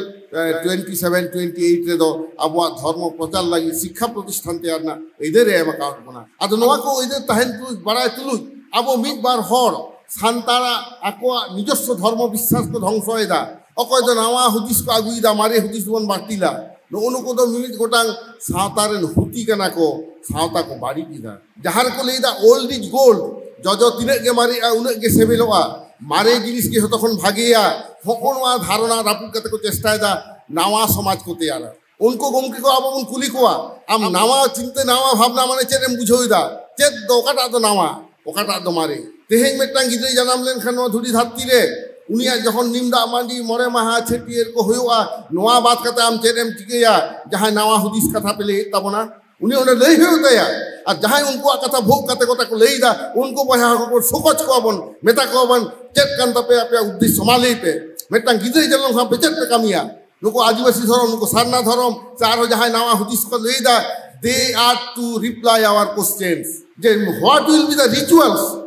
twenty seven, twenty eight ᱨᱮᱫᱚ ᱟᱵᱚᱣᱟᱜ ᱫᱷᱚᱨᱢᱚ ᱯᱨᱚᱪᱟᱨ ᱞᱟᱹᱜᱤᱫ ᱥᱤᱠᱠᱷᱟ ᱯᱨᱚᱛᱤᱥᱴᱷᱟᱱ ᱛᱮᱭᱟᱨ ᱨᱮᱱᱟᱜ ᱟᱹᱭᱫᱟᱹᱨ ᱮ ᱮᱢ ᱟᱠᱟᱫ ᱵᱚᱱᱟ᱾ ᱟᱫᱚ ᱱᱚᱣᱟ ᱠᱚ ᱟᱹᱭᱫᱟᱹᱨ ᱛᱟᱦᱮᱱ ᱛᱩᱞᱩᱡ, ᱵᱟᱲᱟᱭ ᱛᱩᱞᱩᱡ, ᱟᱵᱚ ᱢᱤᱫ ᱵᱟᱨ ᱦᱚᱲ ᱥᱟᱱᱛᱟᱲᱟᱜ ᱟᱠᱚᱣᱟᱜ ᱱᱤᱡᱚᱥᱥᱚ ᱫᱷᱚᱨᱢᱚ ᱵᱤᱥᱥᱟᱥ ᱠᱚ ᱫᱷᱚᱝᱥᱚᱭᱮᱫᱟ᱾ ᱚᱠᱚᱭ ᱫᱚ ᱱᱟᱣᱟ ᱦᱩᱫᱤᱥ ᱠᱚ ᱟᱹᱜᱩᱭᱮᱫᱟ, ᱢᱟᱨᱮ ᱦᱩᱫᱤᱥ ᱵᱚᱱ ᱵᱟᱹᱛᱤᱞᱟ᱾ ᱱᱩᱜᱼᱩ ᱱᱩᱠᱩ ᱫᱚ ᱢᱤᱢᱤᱫ ᱜᱚᱴᱟᱝ ᱥᱟᱶᱛᱟ ᱨᱮᱱ ᱦᱩᱛᱤ ᱠᱟᱱᱟ ᱠᱚ, ᱥᱟᱶᱛᱟ ᱠᱚ ᱵᱟᱹᱲᱤᱡ ᱮᱫᱟ᱾ ᱡᱟᱦᱟᱸ ᱨᱮᱠᱚ ᱞᱟᱹᱭ ᱮᱫᱟ old is gold, ᱡᱚᱡᱚ ᱛᱤᱱᱟᱹᱜ ᱜᱮ ᱢᱟᱨᱮᱜᱼᱟ ᱩᱱᱟᱹᱜ ᱜᱮ ᱥᱤᱵᱤᱞᱚᱜᱼᱟ, ᱢᱟᱨᱮ ᱡᱤᱱᱤᱥ ᱜᱮ ᱡᱷᱚᱛᱚ ᱠᱷᱚᱱ ᱵᱷᱟᱜᱮᱭᱟ, ᱦᱚᱸᱜᱼᱚ ᱱᱚᱣᱟ ᱫᱷᱟᱨᱚᱱᱟ ᱨᱟᱹᱯᱩᱫ ᱠᱟᱛᱮ ᱠᱚ ᱪᱮᱥᱴᱟᱭᱮᱫᱟ ᱱᱟᱣᱟ ᱥᱚᱢᱟᱡᱽ ᱠᱚ ᱛᱮᱭᱟᱨᱟ᱾ ᱩᱱᱠᱩ ᱜᱚᱢᱠᱮ ᱠᱚ ᱟᱵᱚ ᱵᱚᱱ ᱠᱩᱞᱤ ᱠᱚᱣᱟ, ᱟᱢ ᱱᱟᱣᱟ ᱪᱤᱱᱛᱟᱹ, ᱱᱟᱣᱟ ᱵᱷᱟᱵᱽᱱᱟ ᱢᱟᱱᱮ ᱪᱮᱫ ᱮᱢ ᱵᱩᱡᱷᱟᱹᱣ ᱮᱫᱟ? ᱪᱮᱫ ᱫᱚ, ᱚᱠᱟᱴᱟᱜ ᱫᱚ ᱱᱟᱣᱟ, ᱚᱠᱟᱴᱟᱜ ᱫᱚ ᱢᱟᱨᱮ? ᱛᱮᱦᱮᱧ ᱢᱤᱫᱴᱟᱝ ᱜᱤᱫᱽᱨᱟᱹᱭ ᱡᱟᱱᱟᱢ ᱞᱮᱱᱠᱷᱟᱱ ᱱᱚᱣᱟ ᱫᱷᱩᱲᱤ ᱫᱷᱟᱹᱨᱛᱤ ᱨᱮ, ᱩᱱᱤᱭᱟᱜ ᱡᱚᱠᱷᱚᱱ ᱱᱤᱢ ᱫᱟᱜ ᱢᱟᱹᱰᱤ, ᱢᱚᱬᱮ ᱢᱟᱦᱟ ᱪᱷᱟᱹᱴᱭᱟᱹᱨ ᱠᱚ ᱦᱩᱭᱩᱜᱼᱟ, ᱱᱚᱣᱟ ᱵᱟᱫ ᱠᱟᱛᱮ ᱟᱢ ᱪᱮᱫ ᱮᱢ ᱪᱤᱠᱟᱹᱭᱟ? ᱡᱟᱦᱟᱸᱭ ᱱᱟᱣᱟ ᱦᱩᱫᱤᱥ ᱠᱟᱛᱷᱟ ᱯᱮ ᱞᱟᱹᱭᱮᱫ ᱛᱟᱵᱚᱱᱟ, ᱩᱱᱤ ᱚᱸᱰᱮ ᱞᱟᱹᱭ ᱦᱩᱭᱩᱜ ᱛᱟᱭᱟ᱾ ᱟᱨ ᱡᱟᱦᱟᱸᱭ ᱩᱱᱠᱩᱣᱟᱜ ᱠᱟᱛᱷᱟ ᱵᱷᱳᱜ ᱠᱟᱛᱮ ᱜᱚᱴᱟ ᱠᱚ ᱞᱟᱹᱭ ᱮᱫᱟ, ᱩᱱᱠᱩ ᱵᱚᱭᱦᱟ ᱦᱚᱸᱠᱚ ᱥᱚᱠᱚᱡ ᱠᱚᱣᱟ ᱵᱚᱱ, ᱢᱮᱛᱟ ᱠᱚᱣᱟ ᱵᱚᱱ, ᱪᱮᱫ ᱠᱟᱱ ᱛᱟᱯᱮᱭᱟ ᱟᱯᱮᱭᱟᱜ ᱩᱫᱽᱫᱮᱥᱥᱚ? ᱢᱟ ᱞᱟᱹᱭ ᱯᱮ᱾ ᱢᱤᱫᱴᱟᱝ ᱜᱤᱫᱽᱨᱟᱹ ᱡᱟᱱᱟᱢ ᱞᱮᱱᱠᱷᱟᱱ ᱯᱮ ᱪᱮᱫ ᱯᱮ ᱠᱟᱹᱢᱤᱭᱟ? ᱱᱩᱠᱩ ᱟᱹᱫᱤᱵᱟᱹᱥᱤ ᱫᱷᱚᱨᱚᱢ, ᱱᱩᱠᱩ ᱥᱟᱨᱱᱟ ᱫᱷᱚᱨᱚᱢ, ᱥᱮ ᱟᱨᱦᱚᱸ ᱡᱟᱦᱟᱸᱭ ᱱᱟᱣᱟ ᱦᱩᱫᱤᱥ ᱠᱚ ᱞᱟᱹᱭ ᱮᱫᱟ, they are to reply our questions. ᱡᱮ, what will be the rituals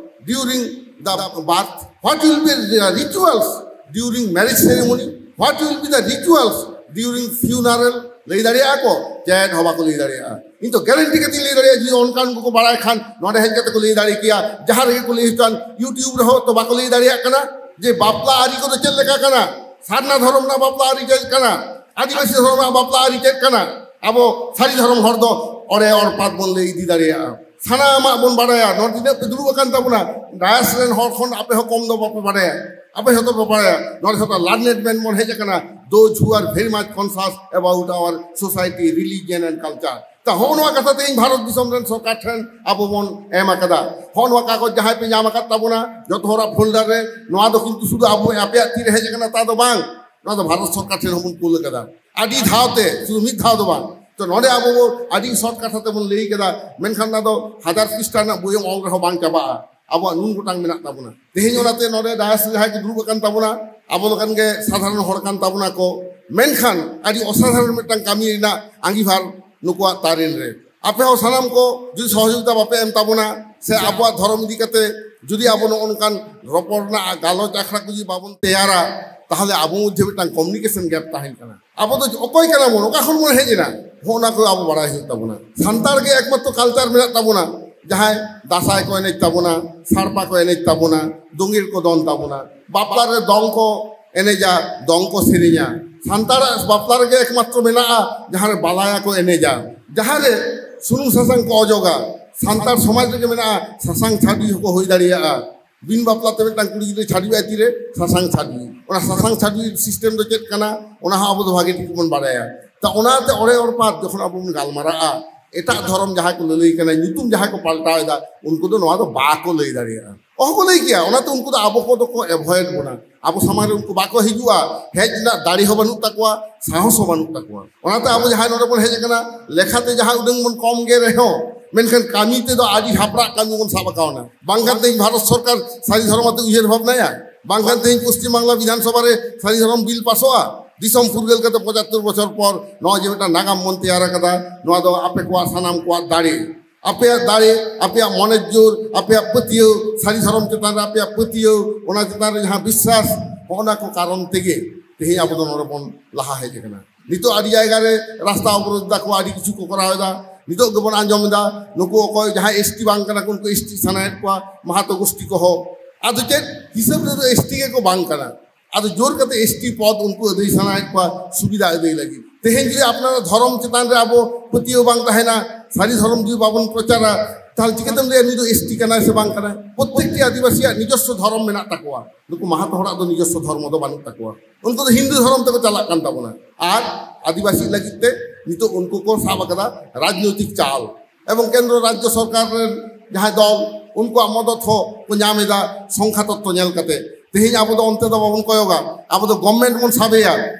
during the birth? What will be the rituals during marriage ceremony? What will be the rituals during funeral? ᱞᱟᱹᱭ ᱫᱟᱲᱮᱭᱟᱜᱼᱟ ᱠᱚ? ᱪᱮᱫ ᱦᱚᱸ ᱵᱟᱠᱚ ᱞᱟᱹᱭ ᱫᱟᱲᱮᱭᱟᱜᱼᱟ᱾ ᱤᱧ ᱛᱚ ᱜᱮᱨᱮᱱᱴᱤ ᱠᱟᱛᱮᱧ ᱞᱟᱹᱭ ᱫᱟᱲᱮᱭᱟᱜᱼᱟ, ᱡᱩᱫᱤ ᱚᱱᱠᱟᱱ ᱠᱚᱠᱚ ᱵᱟᱲᱟᱭ ᱠᱷᱟᱱ ᱱᱚᱰᱮ ᱦᱮᱡ ᱠᱟᱛᱮ ᱠᱚ ᱞᱟᱹᱭ ᱫᱟᱲᱮ ᱠᱮᱭᱟ᱾ ᱡᱟᱦᱟᱸ ᱨᱮᱜᱮ ᱠᱚ ᱞᱟᱹᱭ ᱦᱚᱪᱚᱣᱟᱱ, YouTube ᱨᱮᱦᱚᱸ ᱛᱚ ᱵᱟᱠᱚ ᱞᱟᱹᱭ ᱫᱟᱲᱮᱭᱟᱜ ᱠᱟᱱᱟ ᱡᱮ ᱵᱟᱯᱞᱟ ᱟᱹᱨᱤ ᱠᱚᱫᱚ ᱪᱮᱫ ᱞᱮᱠᱟ ᱠᱟᱱᱟ, ᱥᱟᱨᱱᱟ ᱫᱷᱚᱨᱚᱢ ᱨᱮᱱᱟᱜ ᱵᱟᱯᱞᱟ ᱟᱹᱨᱤ ᱪᱮᱫ ᱠᱟᱱᱟ, ᱟᱹᱫᱤᱵᱟᱹᱥᱤ ᱫᱷᱚᱨᱚᱢ ᱨᱮᱱᱟᱜ ᱵᱟᱯᱞᱟ ᱟᱹᱨᱤ ᱪᱮᱫ ᱠᱟᱱᱟ᱾ ᱟᱵᱚ ᱥᱟᱹᱨᱤ ᱫᱷᱚᱨᱚᱢ ᱦᱚᱲ ᱫᱚ ᱚᱲᱮ ᱚᱲᱯᱟᱛ ᱵᱚᱱ ᱞᱟᱹᱭ ᱤᱫᱤ ᱫᱟᱲᱮᱭᱟᱜᱼᱟ, ᱥᱟᱱᱟᱢᱟᱜ ᱵᱚᱱ ᱵᱟᱲᱟᱭᱟ᱾ ᱱᱚᱰᱮ ᱛᱤᱱᱟᱹᱜ ᱯᱮ ᱫᱩᱲᱩᱵ ᱟᱠᱟᱱ ᱛᱟᱵᱚᱱᱟ, ᱰᱟᱭᱟᱥ ᱨᱮᱱ ᱦᱚᱲ ᱠᱷᱚᱱ ᱟᱯᱮ ᱦᱚᱸ ᱠᱚᱢ ᱫᱚ ᱵᱟᱯᱮ ᱵᱟᱲᱟᱭᱟ, ᱟᱯᱮ ᱦᱚᱸᱛᱚ ᱯᱮ ᱵᱟᱲᱟᱭᱟ᱾ ᱱᱚᱰᱮ ᱡᱚᱛᱚ ᱞᱟᱨᱱᱮᱰ ᱢᱮᱱ ᱵᱚᱱ ᱦᱮᱡ ᱟᱠᱟᱱᱟ, those who are very much conscious about our society, religion and culture. ᱛᱟ ᱦᱚᱸᱜᱼᱚ ᱱᱚᱣᱟ ᱠᱟᱛᱷᱟ ᱛᱮᱦᱮᱧ ᱵᱷᱟᱨᱚᱛ ᱫᱤᱥᱚᱢ ᱨᱮᱱ ᱥᱚᱨᱠᱟᱨ ᱴᱷᱮᱱ ᱟᱵᱚ ᱵᱚᱱ ᱮᱢ ᱟᱠᱟᱫᱟ᱾ ᱦᱚᱸᱜᱼᱚ ᱱᱚᱣᱟ ᱠᱟᱜᱚᱡᱽ ᱡᱟᱦᱟᱸᱭ ᱯᱮ ᱧᱟᱢ ᱟᱠᱟᱫ ᱛᱟᱵᱚᱱᱟ, ᱡᱚᱛᱚ ᱦᱚᱲᱟᱜ ᱯᱷᱳᱞᱰᱟᱨ ᱨᱮ, ᱱᱚᱣᱟ ᱫᱚ ᱠᱤᱱᱛᱩ ᱥᱩᱫᱷᱩ ᱟᱵᱚ ᱟᱯᱮᱭᱟᱜ ᱛᱤ ᱨᱮ ᱦᱮᱡ ᱟᱠᱟᱱᱟ ᱛᱟ ᱫᱚ ᱵᱟᱝ, ᱱᱚᱣᱟ ᱫᱚ ᱵᱷᱟᱨᱚᱛ ᱥᱚᱨᱠᱟᱨ ᱴᱷᱮᱱ ᱦᱚᱸᱵᱚᱱ ᱠᱩᱞ ᱟᱠᱟᱫᱟ᱾ ᱟᱹᱰᱤ ᱫᱷᱟᱣ ᱛᱮ, ᱥᱩᱫᱷᱩ ᱢᱤᱫ ᱫᱷᱟᱣ ᱫᱚ ᱵᱟᱝ᱾ ᱛᱚ ᱱᱚᱰᱮ ᱟᱵᱚ ᱵᱚ ᱟᱹᱰᱤ ᱥᱚᱨᱴ ᱠᱟᱛᱷᱟ ᱛᱮᱵᱚᱱ ᱞᱟᱹᱭ ᱠᱮᱫᱟ, ᱢᱮᱱᱠᱷᱟᱱ ᱚᱱᱟ ᱫᱚ ᱦᱟᱡᱟᱨ ᱯᱨᱤᱥᱴᱟ ᱨᱮᱱᱟᱜ ᱵᱳᱭ ᱮᱢ ᱚᱞ ᱨᱮᱦᱚᱸ ᱵᱟᱝ ᱪᱟᱵᱟᱜᱼᱟ᱾ ᱟᱵᱚᱣᱟᱜ ᱱᱩᱱ ᱜᱚᱴᱟᱝ ᱢᱮᱱᱟᱜ ᱛᱟᱵᱚᱱᱟ᱾ ᱛᱮᱦᱮᱧ ᱚᱱᱟᱛᱮ ᱱᱚᱰᱮ ᱰᱟᱭᱟᱥ ᱨᱮ ᱡᱟᱦᱟᱸᱭ ᱠᱚ ᱫᱩᱲᱩᱵ ᱟᱠᱟᱱ ᱛᱟᱵᱚᱱᱟ, ᱟᱵᱚ ᱞᱮᱠᱟᱱ ᱜᱮ ᱥᱟᱫᱷᱟᱨᱚᱱ ᱦᱚᱲ ᱠᱟᱱ ᱛᱟᱵᱚᱱᱟ ᱠᱚ, ᱢᱮᱱᱠᱷᱟᱱ ᱟᱹᱰᱤ ᱚᱥᱟᱫᱷᱟᱨᱚᱱ ᱢᱤᱫᱴᱟᱝ ᱠᱟᱹᱢᱤ ᱨᱮᱱᱟᱜ ᱟᱸᱜᱤᱵᱷᱟᱨ ᱱᱩᱠᱩᱣᱟᱜ ᱛᱟᱨᱮᱱ ᱨᱮ᱾ ᱟᱯᱮ ᱦᱚᱸ ᱥᱟᱱᱟᱢ ᱠᱚ ᱡᱩᱫᱤ ᱥᱚᱦᱚᱡᱳᱜᱤᱛᱟ ᱵᱟᱯᱮ ᱮᱢ ᱛᱟᱵᱚᱱᱟ, ᱥᱮ ᱟᱵᱚᱣᱟᱜ ᱫᱷᱚᱨᱚᱢ ᱤᱫᱤ ᱠᱟᱛᱮ ᱡᱩᱫᱤ ᱟᱵᱚ ᱱᱚᱜᱼᱚ ᱱᱚᱝᱠᱟᱱ ᱨᱚᱯᱚᱲ ᱨᱮᱱᱟᱜ ᱜᱟᱞᱚᱪ ᱟᱠᱷᱲᱟ ᱠᱚ ᱡᱩᱫᱤ ᱵᱟᱵᱚᱱ ᱛᱮᱭᱟᱨᱟ, ᱛᱟᱦᱚᱞᱮ ᱟᱵᱚ ᱢᱚᱫᱽᱫᱷᱮ ᱢᱤᱫᱴᱟᱝ ᱠᱚᱢᱤᱭᱩᱱᱤᱠᱮᱥᱚᱱ ᱜᱮᱯ ᱛᱟᱦᱮᱱ ᱠᱟᱱᱟ᱾ ᱟᱵᱚ ᱫᱚ ᱚᱠᱚᱭ ᱠᱟᱱᱟ ᱵᱚᱱ, ᱚᱠᱟ ᱠᱷᱚᱱ ᱵᱚᱱ ᱦᱮᱡ ᱮᱱᱟ, ᱦᱚᱸᱜᱼᱚ ᱱᱟ ᱠᱚ ᱟᱵᱚ ᱵᱟᱲᱟᱭ ᱦᱩᱭᱩᱜ ᱛᱟᱵᱚᱱᱟ᱾ ᱥᱟᱱᱛᱟᱲ ᱜᱮ ᱮᱠᱢᱟᱛᱨᱚ ᱠᱟᱞᱪᱟᱨ ᱢᱮᱱᱟᱜ ᱛᱟᱵᱚᱱᱟ, ᱡᱟᱦᱟᱸᱭ ᱫᱟᱸᱥᱟᱭ ᱠᱚ ᱮᱱᱮᱡ ᱛᱟᱵᱚᱱᱟ, ᱥᱟᱲᱯᱟ ᱠᱚ ᱮᱱᱮᱡ ᱛᱟᱵᱚᱱᱟ, ᱫᱳᱸᱜᱮᱲ ᱠᱚ ᱫᱚᱱ ᱛᱟᱵᱚᱱᱟ, ᱵᱟᱯᱞᱟ ᱨᱮ ᱫᱚᱝ ᱠᱚ ᱮᱱᱮᱡᱟ, ᱫᱚᱝ ᱠᱚ ᱥᱮᱨᱮᱧᱟ᱾ ᱥᱟᱱᱛᱟᱲᱟᱜ ᱵᱟᱯᱞᱟ ᱨᱮᱜᱮ ᱮᱠᱢᱟᱛᱨᱚ ᱢᱮᱱᱟᱜᱼᱟ ᱡᱟᱦᱟᱸ ᱨᱮ ᱵᱟᱞᱟᱭᱟ ᱠᱚ ᱮᱱᱮᱡᱟ, ᱡᱟᱦᱟᱸ ᱨᱮ ᱥᱩᱱᱩᱢ ᱥᱟᱥᱟᱝ ᱠᱚ ᱚᱡᱚᱜᱟ᱾ ᱥᱟᱱᱛᱟᱲ ᱥᱚᱢᱟᱡᱽ ᱨᱮᱜᱮ ᱢᱮᱱᱟᱜᱼᱟ ᱥᱟᱥᱟᱝ ᱪᱷᱟᱹᱰᱣᱤ ᱦᱚᱸᱠᱚ ᱦᱩᱭ ᱫᱟᱲᱮᱭᱟᱜᱼᱟ᱾ ᱵᱤᱱ ᱵᱟᱯᱞᱟ ᱛᱮ ᱢᱤᱫᱴᱟᱝ ᱠᱩᱲᱤ ᱜᱤᱫᱽᱨᱟᱹ ᱪᱷᱟᱹᱰᱣᱤ ᱟᱭ ᱛᱤᱨᱮ ᱥᱟᱥᱟᱝ ᱪᱷᱟᱹᱰᱣᱤ᱾ ᱚᱱᱟ ᱥᱟᱥᱟᱝ ᱪᱷᱟᱹᱰᱣᱤ ᱥᱤᱥᱴᱮᱢ ᱫᱚ ᱪᱮᱫ ᱠᱟᱱᱟ, ᱚᱱᱟ ᱦᱚᱸ ᱟᱵᱚ ᱫᱚ ᱵᱷᱟᱜᱮ ᱴᱷᱤᱠ ᱵᱚᱱ ᱵᱟᱲᱟᱭᱟ᱾ ᱛᱟ ᱚᱱᱟᱛᱮ ᱚᱲᱮ ᱚᱲᱯᱟᱛ ᱡᱚᱠᱷᱚᱱ ᱟᱵᱚ ᱵᱚᱱ ᱜᱟᱞᱢᱟᱨᱟᱜᱼᱟ, ᱮᱴᱟᱜ ᱫᱷᱚᱨᱚᱢ ᱡᱟᱦᱟᱸᱭ ᱠᱚ ᱞᱟᱹᱞᱟᱹᱭ ᱠᱟᱱᱟ, ᱧᱩᱛᱩᱢ ᱡᱟᱦᱟᱸᱭ ᱠᱚ ᱯᱟᱞᱴᱟᱣ ᱮᱫᱟ, ᱩᱱᱠᱩ ᱫᱚ ᱱᱚᱣᱟ ᱫᱚ ᱵᱟᱠᱚ ᱞᱟᱹᱭ ᱫᱟᱲᱮᱭᱟᱜᱼᱟ, ᱚᱦᱚ ᱠᱚ ᱞᱟᱹᱭ ᱠᱮᱭᱟ᱾ ᱚᱱᱟᱛᱮ ᱩᱱᱠᱩ ᱫᱚ ᱟᱵᱚ ᱠᱚᱫᱚ ᱠᱚ ᱮᱵᱷᱚᱭᱮᱰ ᱵᱚᱱᱟ, ᱟᱵᱚ ᱥᱟᱢᱟᱝ ᱨᱮ ᱩᱱᱠᱩ ᱵᱟᱠᱚ ᱦᱤᱡᱩᱜᱼᱟ, ᱦᱮᱡ ᱨᱮᱱᱟᱜ ᱫᱟᱲᱮ ᱦᱚᱸ ᱵᱟᱹᱱᱩᱜ ᱛᱟᱠᱚᱣᱟ, ᱥᱟᱦᱚᱥ ᱦᱚᱸ ᱵᱟᱹᱱᱩᱜ ᱛᱟᱠᱚᱣᱟ᱾ ᱚᱱᱟᱛᱮ ᱟᱵᱚ ᱡᱟᱦᱟᱸᱭ ᱱᱚᱰᱮ ᱵᱚᱱ ᱦᱮᱡ ᱟᱠᱟᱱᱟ, ᱞᱮᱠᱷᱟᱛᱮ ᱡᱟᱦᱟᱸ ᱩᱰᱟᱹᱝ ᱵᱚᱱ ᱠᱚᱢ ᱜᱮ ᱨᱮᱦᱚᱸ, ᱢᱮᱱᱠᱷᱟᱱ ᱠᱟᱹᱢᱤ ᱛᱮᱫᱚ ᱟᱹᱰᱤ ᱦᱟᱯᱲᱟᱜ ᱠᱟᱹᱢᱤ ᱵᱚᱱ ᱥᱟᱵ ᱟᱠᱟᱣᱱᱟ᱾ ᱵᱟᱝᱠᱷᱟᱱ ᱛᱮᱦᱮᱧ ᱵᱷᱟᱨᱚᱛ ᱥᱚᱨᱠᱟᱨ ᱥᱟᱹᱨᱤ ᱫᱷᱚᱨᱚᱢ ᱟᱛᱮ ᱩᱭᱦᱟᱹᱨ ᱵᱷᱟᱵᱽᱱᱟᱭᱟ, ᱵᱟᱝᱠᱷᱟᱱ ᱛᱮᱦᱮᱧ ᱯᱚᱥᱪᱤᱢ ᱵᱟᱝᱞᱟ ᱵᱤᱫᱷᱟᱱ ᱥᱚᱵᱷᱟ ᱨᱮ ᱥᱟᱹᱨᱤ ᱫᱷᱚᱨᱚᱢ ᱵᱤᱞ ᱯᱟᱥᱚᱜᱼᱟ? ᱫᱤᱥᱚᱢ ᱯᱷᱩᱨᱜᱟᱹᱞ ᱠᱟᱛᱮ ᱯᱚᱸᱪᱟᱛᱛᱳᱨ ᱵᱚᱪᱷᱚᱨ ᱯᱚᱨ ᱱᱚᱣᱟ ᱡᱮ ᱢᱤᱫᱴᱟᱝ ᱱᱟᱜᱟᱢ ᱵᱚᱱ ᱛᱮᱭᱟᱨ ᱟᱠᱟᱫᱟ, ᱱᱚᱣᱟ ᱫᱚ ᱟᱯᱮ ᱠᱚᱣᱟᱜ, ᱥᱟᱱᱟᱢ ᱠᱚᱣᱟᱜ ᱫᱟᱲᱮ, ᱟᱯᱮᱭᱟᱜ ᱫᱟᱲᱮ, ᱟᱯᱮᱭᱟᱜ ᱢᱚᱱᱮ ᱡᱳᱨ, ᱟᱯᱮᱭᱟᱜ ᱯᱟᱹᱛᱭᱟᱹᱣ, ᱥᱟᱹᱨᱤ ᱫᱷᱚᱨᱚᱢ ᱪᱮᱛᱟᱱ ᱨᱮ ᱟᱯᱮᱭᱟᱜ ᱯᱟᱹᱛᱭᱟᱹᱣ, ᱚᱱᱟ ᱪᱮᱛᱟᱱ ᱨᱮ ᱡᱟᱦᱟᱸ ᱵᱤᱥᱥᱟᱥ, ᱚᱱᱟ ᱠᱚ ᱠᱟᱨᱚᱱ ᱛᱮᱜᱮ ᱛᱮᱦᱮᱧ ᱟᱵᱚ ᱫᱚ ᱱᱚᱰᱮ ᱵᱚᱱ ᱞᱟᱦᱟ ᱦᱮᱡ ᱟᱠᱟᱱᱟ᱾ ᱱᱤᱛᱚᱜ ᱟᱹᱰᱤ ᱡᱟᱭᱜᱟ ᱨᱮ ᱨᱟᱥᱛᱟ ᱚᱵᱚᱨᱳᱫᱷ ᱫᱟᱠᱚ, ᱟᱹᱰᱤ ᱠᱤᱪᱷᱩ ᱠᱚ ᱠᱚᱨᱟᱣ ᱮᱫᱟ᱾ ᱱᱤᱛᱚᱜ ᱜᱮᱵᱚᱱ ᱟᱸᱡᱚᱢ ᱮᱫᱟ, ᱱᱩᱠᱩ ᱚᱠᱚᱭ ᱡᱟᱦᱟᱸᱭ ᱮᱥᱴᱤ ᱵᱟᱝ ᱠᱟᱱᱟ ᱠᱚ, ᱩᱱᱠᱩ ᱮᱥᱴᱤ ᱥᱟᱱᱟᱭᱮᱫ ᱠᱚᱣᱟ, ᱢᱟᱦᱟᱛᱚ ᱜᱳᱥᱴᱤ ᱠᱚᱦᱚᱸ᱾ ᱟᱫᱚ ᱪᱮᱫ ᱦᱤᱥᱟᱹᱵ ᱨᱮᱫᱚ ᱮᱥᱴᱤ ᱜᱮᱠᱚ ᱵᱟᱝ ᱠᱟᱱᱟ? ᱟᱫᱚ ᱡᱳᱨ ᱠᱟᱛᱮ ᱮᱥᱴᱤ ᱯᱚᱫ ᱩᱱᱠᱩ ᱟᱹᱫᱟᱹᱭ ᱥᱟᱱᱟᱭᱮᱫ ᱠᱚᱣᱟ, ᱥᱩᱵᱤᱫᱷᱟ ᱟᱹᱫᱟᱹᱭ ᱞᱟᱹᱜᱤᱫ᱾ ᱛᱮᱦᱮᱧ ᱡᱩᱫᱤ ᱟᱯᱱᱟᱨᱟᱜ ᱫᱷᱚᱨᱚᱢ ᱪᱮᱛᱟᱱ ᱨᱮ ᱟᱵᱚ ᱯᱟᱹᱛᱭᱟᱹᱣ ᱵᱟᱝ ᱛᱟᱦᱮᱱᱟ, ᱥᱟᱹᱨᱤ ᱫᱷᱚᱨᱚᱢ ᱡᱩᱫᱤ ᱵᱟᱵᱚᱱ ᱯᱨᱚᱪᱟᱨᱟ, ᱛᱟᱦᱚᱞᱮ ᱪᱤᱠᱟᱹᱛᱮᱢ ᱞᱟᱹᱭᱟ ᱱᱩᱭ ᱫᱚ ᱮᱥᱴᱤ ᱠᱟᱱᱟᱭ ᱥᱮ ᱵᱟᱝ ᱠᱟᱱᱟᱭ? ᱯᱨᱚᱛᱛᱮᱠᱴᱤ ᱟᱹᱫᱤᱵᱟᱹᱥᱤᱭᱟᱜ ᱱᱤᱡᱚᱥᱥᱚ ᱫᱷᱚᱨᱚᱢ ᱢᱮᱱᱟᱜ ᱛᱟᱠᱚᱣᱟ᱾ ᱱᱩᱠᱩ ᱢᱟᱦᱟᱛᱚ ᱦᱚᱲᱟᱜ ᱫᱚ ᱱᱤᱡᱚᱥᱥᱚ ᱫᱷᱚᱨᱢᱚ ᱫᱚ ᱵᱟᱹᱱᱩᱜ ᱛᱟᱠᱚᱣᱟ᱾ ᱩᱱᱠᱩ ᱫᱚ ᱦᱤᱱᱫᱩ ᱫᱷᱚᱨᱚᱢ ᱛᱮᱠᱚ ᱪᱟᱞᱟᱜ ᱠᱟᱱ ᱛᱟᱵᱚᱱᱟ᱾ ᱟᱨ ᱟᱹᱫᱤᱵᱟᱹᱥᱤ ᱞᱟᱹᱜᱤᱫ ᱛᱮ ᱱᱤᱛᱚᱜ ᱩᱱᱠᱩ ᱠᱚ ᱥᱟᱵ ᱟᱠᱟᱫᱟ ᱨᱟᱡᱽᱱᱳᱭᱛᱤᱠ ᱪᱟᱞ, ᱮᱵᱚᱝ ᱠᱮᱱᱫᱨᱚ ᱨᱟᱡᱽᱡᱚ ᱥᱚᱨᱠᱟᱨ ᱨᱮᱱ ᱡᱟᱦᱟᱸᱭ ᱫᱚᱞ, ᱩᱱᱠᱩᱣᱟᱜ ᱢᱚᱫᱚᱫ ᱦᱚᱸ ᱠᱚ ᱧᱟᱢ ᱮᱫᱟ ᱥᱚᱝᱠᱷᱟ ᱛᱚᱛᱛᱚ ᱧᱮᱞ ᱠᱟᱛᱮ᱾ ᱛᱮᱦᱮᱧ ᱟᱵᱚ ᱫᱚ ᱚᱱᱛᱮ ᱫᱚ ᱵᱟᱵᱚᱱ ᱠᱚᱭᱚᱜᱟ, ᱟᱵᱚ ᱫᱚ ᱜᱚᱵᱷᱢᱮᱱᱴ ᱵᱚᱱ ᱥᱟᱵᱮᱭᱟ᱾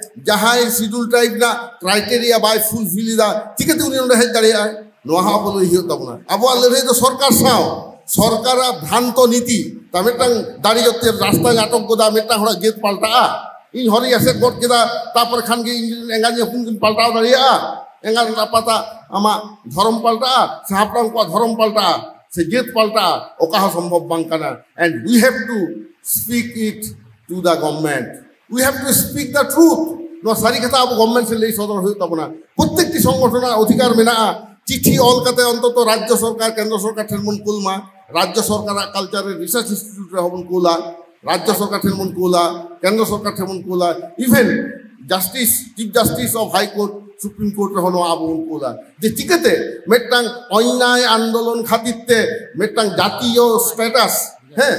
ᱡᱟᱦᱟᱸᱭ ᱥᱤᱰᱩᱞ ᱴᱨᱟᱭᱤᱵ ᱨᱮᱱᱟᱜ ᱠᱨᱟᱭᱴᱮᱨᱤᱭᱟ ᱵᱟᱭ ᱯᱷᱩᱞᱯᱷᱤᱞ ᱮᱫᱟ, ᱪᱤᱠᱟᱹᱛᱮ ᱩᱱᱤ ᱱᱚᱰᱮ ᱦᱮᱡ ᱫᱟᱲᱮᱭᱟᱜᱼᱟᱭ? ᱱᱚᱣᱟ ᱦᱚᱸ ᱟᱵᱚ ᱞᱟᱹᱭ ᱦᱩᱭᱩᱜ ᱛᱟᱵᱚᱱᱟ᱾ ᱟᱵᱚᱣᱟᱜ ᱞᱟᱹᱲᱦᱟᱹᱭ ᱫᱚ ᱥᱚᱨᱠᱟᱨ ᱥᱟᱶ, ᱥᱚᱨᱠᱟᱨᱟᱜ ᱵᱷᱨᱟᱱᱛᱚ ᱱᱤᱛᱤ᱾ ᱛᱟ ᱢᱤᱫᱴᱟᱝ ᱫᱟᱲᱮ ᱡᱚᱛᱮ ᱨᱟᱥᱛᱟᱧ ᱟᱴᱚᱠ ᱜᱚᱫᱟ, ᱢᱤᱫᱴᱟᱝ ᱦᱚᱲᱟᱜ ᱡᱟᱹᱛ ᱯᱟᱞᱴᱟᱜᱼᱟ? ᱤᱧ ᱦᱚᱨᱤᱧ ᱮᱥᱮᱫ ᱜᱚᱫ ᱠᱮᱫᱟ, ᱛᱟᱨᱯᱚᱨᱮ ᱠᱷᱟᱱ ᱜᱮ ᱤᱧ ᱨᱮᱱ ᱮᱸᱜᱟᱧ ᱦᱚᱯᱚᱱ ᱠᱤᱱ ᱯᱟᱞᱴᱟᱣ ᱫᱟᱲᱮᱭᱟᱜᱼᱟ? ᱮᱸᱜᱟᱛ ᱟᱯᱟᱛᱟᱜ ᱟᱢᱟᱜ ᱫᱷᱚᱨᱚᱢ ᱯᱟᱞᱴᱟᱜᱼᱟ ᱥᱮ ᱦᱟᱯᱲᱟᱢ ᱠᱚᱣᱟᱜ ᱫᱷᱚᱨᱚᱢ ᱯᱟᱞᱴᱟᱜᱼᱟ ᱥᱮ ᱡᱟᱹᱛ ᱯᱟᱞᱴᱟᱜᱼᱟ? ᱚᱠᱟ ᱦᱚᱸ ᱥᱚᱢᱵᱷᱚᱵ ᱵᱟᱝ ᱠᱟᱱᱟ᱾ And we have to speak it to the government. We have to speak the truth. ᱱᱚᱣᱟ ᱥᱟᱹᱨᱤ ᱠᱟᱛᱷᱟ ᱟᱵᱚ ᱜᱚᱵᱷᱢᱮᱱᱴ ᱥᱮᱫ ᱞᱟᱹᱭ ᱥᱚᱫᱚᱨ ᱦᱩᱭᱩᱜ ᱛᱟᱵᱚᱱᱟ᱾ ᱯᱨᱚᱛᱛᱮᱠᱴᱤ ᱥᱚᱝᱜᱚᱴᱷᱚᱱᱟᱜ ᱚᱫᱷᱤᱠᱟᱨ ᱢᱮᱱᱟᱜᱼᱟ ᱪᱤᱴᱷᱤ ᱚᱞ ᱠᱟᱛᱮ ᱚᱱᱛᱚᱛᱚ ᱨᱟᱡᱽᱡᱚ ᱥᱚᱨᱠᱟᱨ, ᱠᱮᱱᱫᱨᱚ ᱥᱚᱨᱠᱟᱨ ᱴᱷᱮᱱ ᱵᱚᱱ ᱠᱩᱞ ᱢᱟ, ᱨᱟᱡᱽᱡᱚ ᱥᱚᱨᱠᱟᱨᱟᱜ ᱠᱟᱞᱪᱟᱨ ᱨᱮ ᱨᱤᱥᱟᱨᱪ ᱤᱱᱥᱴᱤᱴᱤᱭᱩᱴ ᱨᱮᱦᱚᱸ ᱵᱚᱱ ᱠᱩᱞᱟ, ᱨᱟᱡᱽᱡᱚ ᱥᱚᱨᱠᱟᱨ ᱴᱷᱮᱱ ᱵᱚᱱ ᱠᱩᱞᱟ, ᱠᱮᱱᱫᱨᱚ ᱥᱚᱨᱠᱟᱨ ᱴᱷᱮᱱ ᱵᱚᱱ ᱠᱩᱞᱟ, even Justice, Chief Justice of High Court, Supreme Court ᱨᱮᱦᱚᱸ ᱱᱚᱣᱟ ᱟᱵᱚ ᱵᱚᱱ ᱠᱩᱞᱟ᱾ ᱡᱮ ᱪᱤᱠᱟᱹᱛᱮ ᱢᱤᱫᱴᱟᱝ ᱚᱱᱱᱟᱭ ᱟᱱᱫᱳᱞᱚᱱ ᱠᱷᱟᱹᱛᱤᱨ ᱛᱮ ᱢᱤᱫᱴᱟᱝ ᱡᱟᱛᱤᱭᱚ ᱥᱴᱮᱴᱟᱥ, ᱦᱮᱸ,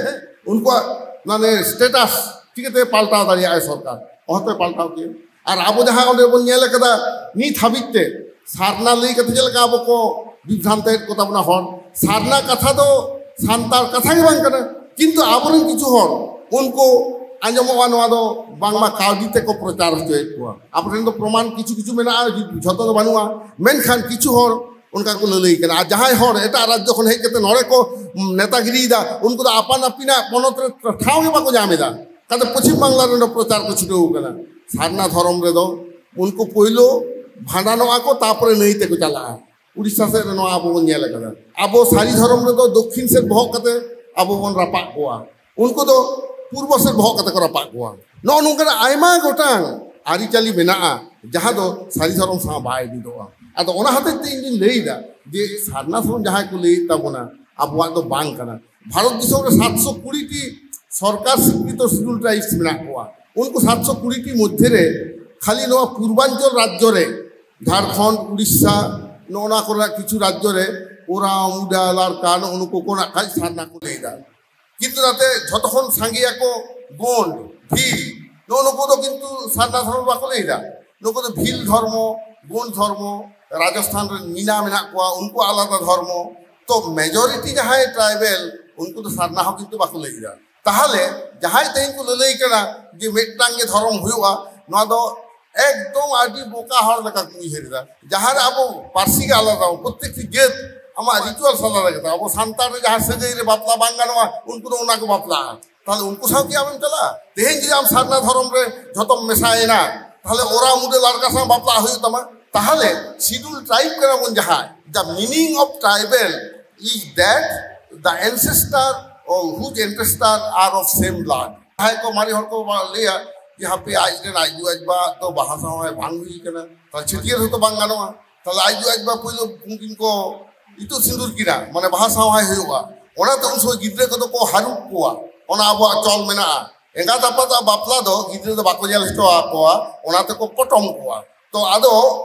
ᱩᱱᱠᱩᱣᱟᱜ ᱢᱟᱱᱮ ᱥᱴᱮᱴᱟᱥ ᱪᱤᱠᱟᱹᱛᱮ ᱯᱟᱞᱴᱟᱣ ᱫᱟᱲᱮᱭᱟᱜᱼᱟᱭ ᱥᱚᱨᱠᱟᱨ? ᱚᱦᱚᱛᱮ ᱯᱟᱞᱴᱟᱣ ᱠᱮᱭᱟ᱾ ᱟᱨ ᱟᱵᱚ ᱡᱟᱦᱟᱸ ᱚᱸᱰᱮ ᱵᱚᱱ ᱧᱮᱞ ᱟᱠᱟᱫᱟ ᱱᱤᱛ ᱦᱟᱹᱵᱤᱡ ᱛᱮ, ᱥᱟᱨᱱᱟ ᱞᱟᱹᱭ ᱠᱟᱛᱮ ᱪᱮᱫ ᱞᱮᱠᱟ ᱟᱵᱚ ᱠᱚ ᱵᱤᱵᱷᱨᱟᱱᱛᱚᱭᱮᱫ ᱠᱚ ᱛᱟᱵᱚᱱᱟ ᱦᱚᱲ, ᱥᱟᱨᱱᱟ ᱠᱟᱛᱷᱟ ᱫᱚ ᱥᱟᱱᱛᱟᱲ ᱠᱟᱛᱷᱟ ᱜᱮ ᱵᱟᱝ ᱠᱟᱱᱟ᱾ ᱠᱤᱱᱛᱩ ᱟᱵᱚᱨᱮᱱ ᱠᱤᱪᱷᱩ ᱦᱚᱲ ᱩᱱᱠᱩ ᱟᱸᱡᱚᱢᱚᱜᱼᱟ ᱱᱚᱣᱟ ᱫᱚ ᱵᱟᱝᱢᱟ ᱠᱟᱹᱣᱰᱤ ᱛᱮᱠᱚ ᱯᱨᱚᱪᱟᱨ ᱦᱚᱪᱚᱭᱮᱫ ᱠᱚᱣᱟ᱾ ᱟᱵᱚ ᱴᱷᱮᱱ ᱫᱚ ᱯᱨᱚᱢᱟᱱ ᱠᱤᱪᱷᱩ ᱠᱤᱪᱷᱩ ᱢᱮᱱᱟᱜᱼᱟ, ᱡᱷᱚᱛᱚ ᱫᱚ ᱵᱟᱹᱱᱩᱜᱼᱟ, ᱢᱮᱱᱠᱷᱟᱱ ᱠᱤᱪᱷᱩ ᱦᱚᱲ ᱚᱱᱠᱟ ᱠᱚ ᱞᱟᱹᱞᱟᱹᱭ ᱠᱟᱱᱟ᱾ ᱟᱨ ᱡᱟᱦᱟᱸᱭ ᱦᱚᱲ ᱮᱴᱟᱜ ᱨᱟᱡᱽᱡᱚ ᱠᱷᱚᱱ ᱦᱮᱡ ᱠᱟᱛᱮ ᱱᱚᱰᱮ ᱠᱚ ᱱᱮᱛᱟᱜᱤᱨᱤᱭᱮᱫᱟ, ᱩᱱᱠᱩ ᱫᱚ ᱟᱯᱟᱱ ᱟᱹᱯᱤᱱᱟᱜ ᱯᱚᱱᱚᱛ ᱨᱮ ᱴᱷᱟᱶ ᱜᱮ ᱵᱟᱠᱚ ᱧᱟᱢ ᱮᱫᱟ᱾ ᱠᱟᱛᱮ ᱯᱚᱪᱷᱤᱢ ᱵᱟᱝᱞᱟ ᱨᱮ ᱱᱚᱰᱮ ᱯᱨᱚᱪᱟᱨ ᱠᱚ ᱪᱷᱩᱴᱟᱹᱣ ᱠᱟᱱᱟ᱾ ᱥᱟᱨᱱᱟ ᱫᱷᱚᱨᱚᱢ ᱨᱮᱫᱚ ᱩᱱᱠᱩ ᱯᱳᱭᱞᱳ ᱵᱷᱟᱸᱰᱟᱱᱚᱜᱼᱟ ᱠᱚ, ᱛᱟᱨᱯᱚᱨᱮ ᱱᱟᱹᱭ ᱛᱮᱠᱚ ᱪᱟᱞᱟᱜᱼᱟ᱾ ᱩᱲᱤᱥᱥᱟ ᱥᱮᱫ ᱨᱮ ᱱᱚᱣᱟ ᱟᱵᱚ ᱵᱚᱱ ᱧᱮᱞ ᱟᱠᱟᱫᱟ᱾ ᱟᱵᱚ ᱥᱟᱹᱨᱤ ᱫᱷᱚᱨᱚᱢ ᱨᱮᱫᱚ ᱫᱚᱠᱠᱷᱤᱱ ᱥᱮᱫ ᱵᱚᱦᱚᱜ ᱠᱟᱛᱮ ᱟᱵᱚ ᱵᱚᱱ ᱨᱟᱯᱟᱜ ᱠᱚᱣᱟ, ᱩᱱᱠᱩ ᱫᱚ ᱯᱩᱨᱵᱚ ᱥᱮᱫ ᱵᱚᱦᱚᱜ ᱠᱟᱛᱮ ᱠᱚ ᱨᱟᱯᱟᱜ ᱠᱚᱣᱟ᱾ ᱱᱚᱜᱼᱚ ᱱᱚᱝᱠᱟᱱᱟᱜ ᱟᱭᱢᱟ ᱜᱚᱴᱟᱝ ᱟᱹᱨᱤᱪᱟᱹᱞᱤ ᱢᱮᱱᱟᱜᱼᱟ, ᱡᱟᱦᱟᱸ ᱫᱚ ᱥᱟᱹᱨᱤ ᱫᱷᱚᱨᱚᱢ ᱥᱟᱶ ᱵᱟᱭ ᱢᱤᱫᱚᱜᱼᱟ᱾ ᱟᱫᱚ ᱚᱱᱟ ᱦᱚᱛᱮᱡ ᱛᱮ ᱤᱧ ᱫᱩᱧ ᱞᱟᱹᱭᱫᱟ ᱡᱮ ᱥᱟᱨᱱᱟ ᱫᱷᱚᱨᱚᱢ ᱡᱟᱦᱟᱸᱭ ᱠᱚ ᱞᱟᱹᱭᱮᱫ ᱛᱟᱵᱚᱱᱟ, ᱟᱵᱚᱣᱟᱜ ᱫᱚ ᱵᱟᱝ ᱠᱟᱱᱟ᱾ ᱵᱷᱟᱨᱚᱛ ᱫᱤᱥᱚᱢ ᱨᱮ ᱥᱟᱛᱥᱚ ᱠᱩᱲᱤ ᱴᱤ ᱥᱚᱨᱠᱟᱨ ᱥᱤᱠᱨᱤᱛᱚ ᱥᱤᱰᱩᱞ ᱴᱨᱟᱭᱤᱵᱥ ᱢᱮᱱᱟᱜ ᱠᱚᱣᱟ᱾ ᱩᱱᱠᱩ ᱥᱟᱛᱥᱚ ᱠᱩᱲᱤ ᱴᱤ ᱢᱚᱫᱽᱫᱷᱮ ᱨᱮ ᱠᱷᱟᱹᱞᱤ ᱱᱚᱣᱟ ᱯᱩᱨᱵᱟᱧᱪᱚᱞ ᱨᱟᱡᱽᱡᱚ ᱨᱮ, ᱡᱷᱟᱲᱠᱷᱚᱸᱰ, ᱩᱲᱤᱥᱥᱟ, ᱱᱚᱜᱼᱚ ᱱᱚᱣᱟ ᱠᱚᱨᱮᱱᱟᱜ ᱠᱤᱪᱷᱩ ᱨᱟᱡᱽᱡᱚ ᱨᱮ ᱳᱨᱟᱣ, ᱢᱩᱰᱟ, ᱞᱟᱨᱠᱟ, ᱱᱚᱜᱼᱚ ᱱᱩᱠᱩ ᱠᱚ ᱱᱟᱜ ᱠᱷᱟᱡ ᱥᱟᱨᱱᱟ ᱠᱚ ᱞᱟᱹᱭᱫᱟ᱾ ᱠᱤᱱᱛᱩ ᱱᱟᱛᱮ ᱡᱷᱚᱛᱚ ᱠᱷᱚᱱ ᱥᱟᱸᱜᱮᱭᱟᱠᱚ ᱜᱳᱸᱰ, ᱵᱷᱤᱞ, ᱱᱚᱜᱼᱚ ᱱᱩᱠᱩ ᱫᱚ ᱠᱤᱱᱛᱩ ᱥᱟᱨᱱᱟ ᱫᱷᱚᱨᱢᱚ ᱵᱟᱠᱚ ᱞᱟᱹᱭᱫᱟ᱾ ᱱᱩᱠᱩ ᱫᱚ ᱵᱷᱤᱞ ᱫᱷᱚᱨᱢᱚ, ᱜᱳᱸᱰ ᱫᱷᱚᱨᱢᱚ, ᱨᱟᱡᱚᱥᱛᱷᱟᱱ ᱨᱮ ᱢᱤᱱᱟ ᱢᱮᱱᱟᱜ ᱠᱚᱣᱟ, ᱩᱱᱠᱩ ᱟᱞᱟᱫᱟ ᱫᱷᱚᱨᱢᱚ᱾ ᱛᱚ ᱢᱮᱡᱚᱨᱤᱴᱤ ᱡᱟᱦᱟᱸᱭ ᱴᱨᱟᱭᱵᱮᱞ, ᱩᱱᱠᱩ ᱫᱚ ᱥᱟᱨᱱᱟ ᱦᱚᱸ ᱠᱤᱱᱛᱩ ᱵᱟᱠᱚ ᱞᱟᱹᱭᱫᱟ᱾ ᱛᱟᱦᱚᱞᱮ ᱡᱟᱦᱟᱸᱭ ᱛᱮᱦᱮᱧ ᱠᱚ ᱞᱟᱹᱞᱟᱹᱭ ᱠᱟᱱᱟ ᱡᱮ ᱢᱤᱫᱴᱟᱝ ᱜᱮ ᱫᱷᱚᱨᱚᱢ ᱦᱩᱭᱩᱜᱼᱟ, ᱱᱚᱣᱟ ᱫᱚ ᱮᱠᱫᱚᱢ ᱟᱹᱰᱤ ᱵᱚᱠᱟ ᱦᱚᱲ ᱞᱮᱠᱟ ᱠᱚ ᱩᱭᱦᱟᱹᱨ ᱮᱫᱟ᱾ ᱡᱟᱦᱟᱸ ᱨᱮ ᱟᱵᱚ ᱯᱟᱹᱨᱥᱤ ᱜᱮ ᱟᱞᱟᱫᱟ, ᱯᱨᱚᱛᱮᱠᱴᱤ ᱡᱟᱹᱛ ᱟᱢᱟᱜ ᱨᱤᱪᱩᱣᱟᱞ ᱟᱞᱟᱫᱟ ᱜᱮᱛᱟ᱾ ᱟᱵᱚ ᱥᱟᱱᱛᱟᱲ ᱨᱮ ᱡᱟᱦᱟᱸ ᱥᱟᱹᱜᱟᱹᱭ ᱨᱮ ᱵᱟᱯᱞᱟ ᱵᱟᱝ ᱜᱟᱱᱚᱜᱼᱟ, ᱩᱱᱠᱩ ᱫᱚ ᱚᱱᱟ ᱠᱚ ᱵᱟᱯᱞᱟᱜᱼᱟ᱾ ᱛᱟᱦᱞᱮ ᱩᱱᱠᱩ ᱥᱟᱶ ᱠᱤ ᱟᱢᱮᱢ ᱪᱟᱞᱟᱜᱼᱟ? ᱛᱮᱦᱮᱧ ᱡᱩᱫᱤ ᱟᱢ ᱥᱟᱨᱱᱟ ᱫᱷᱚᱨᱚᱢ ᱨᱮ ᱡᱷᱚᱛᱚᱢ ᱢᱮᱥᱟᱭᱮᱱᱟ, ᱛᱟᱦᱞᱮ ᱳᱨᱟᱣ, ᱢᱩᱰᱟᱹ, ᱞᱟᱲᱠᱟ ᱥᱟᱶ ᱵᱟᱯᱞᱟ ᱦᱩᱭᱩᱜ ᱛᱟᱢᱟ᱾ ᱛᱟᱦᱞᱮ ᱥᱤᱰᱩᱞ ᱴᱨᱟᱭᱤᱵ ᱠᱟᱱᱟ ᱵᱚᱱ ᱡᱟᱦᱟᱸᱭ, the meaning of tribal is that the ancestor or whose ancestor are of same blood. ᱡᱟᱦᱟᱸᱭ ᱠᱚ ᱢᱟᱨᱮ ᱦᱚᱲ ᱠᱚ ᱞᱟᱹᱭᱟ ᱡᱮ ᱦᱟᱯᱮ ᱟᱡ ᱨᱮᱱ ᱟᱡ ᱟᱡᱵᱟ ᱫᱚ ᱵᱟᱦᱟ ᱥᱟᱶᱦᱟᱭ ᱵᱟᱝ ᱦᱩᱭ ᱠᱟᱱᱟ, ᱛᱟᱦᱞᱮ ᱪᱷᱟᱹᱴᱭᱟᱹᱨ ᱦᱚᱸᱛᱚ ᱵᱟᱝ ᱜᱟᱱᱚᱜᱼᱟ᱾ ᱛᱟᱦᱞᱮ ᱟᱡ ᱟᱡᱵᱟ ᱯᱳᱭᱞᱳ ᱩᱱᱠᱤᱱ ᱠᱚ ᱤᱛᱩᱫ ᱥᱤᱸᱫᱩᱨ ᱠᱤᱱᱟ, ᱢᱟᱱᱮ ᱵᱟᱦᱟ ᱥᱟᱶᱦᱟᱭ ᱦᱩᱭᱩᱜᱼᱟ᱾ ᱚᱱᱟᱛᱮ ᱩᱱ ᱥᱚᱢᱚᱭ ᱜᱤᱫᱽᱨᱟᱹ ᱠᱚᱫᱚ ᱠᱚ ᱦᱟᱹᱨᱩᱵ ᱠᱚᱣᱟ, ᱚᱱᱟ ᱟᱵᱚᱣᱟᱜ ᱪᱚᱞ ᱢᱮᱱᱟᱜᱼᱟ᱾ ᱮᱸᱜᱟᱛ ᱟᱯᱟᱛᱟᱜ ᱵᱟᱯᱞᱟ ᱫᱚ ᱜᱤᱫᱽᱨᱟᱹ ᱫᱚ ᱵᱟᱠᱚ ᱧᱮᱞ ᱦᱚᱪᱚ ᱟᱠᱚᱣᱟ, ᱚᱱᱟ ᱛᱮᱠᱚ ᱯᱚᱴᱚᱢ ᱠᱚᱣᱟ᱾ ᱛᱚ ᱟᱫᱚ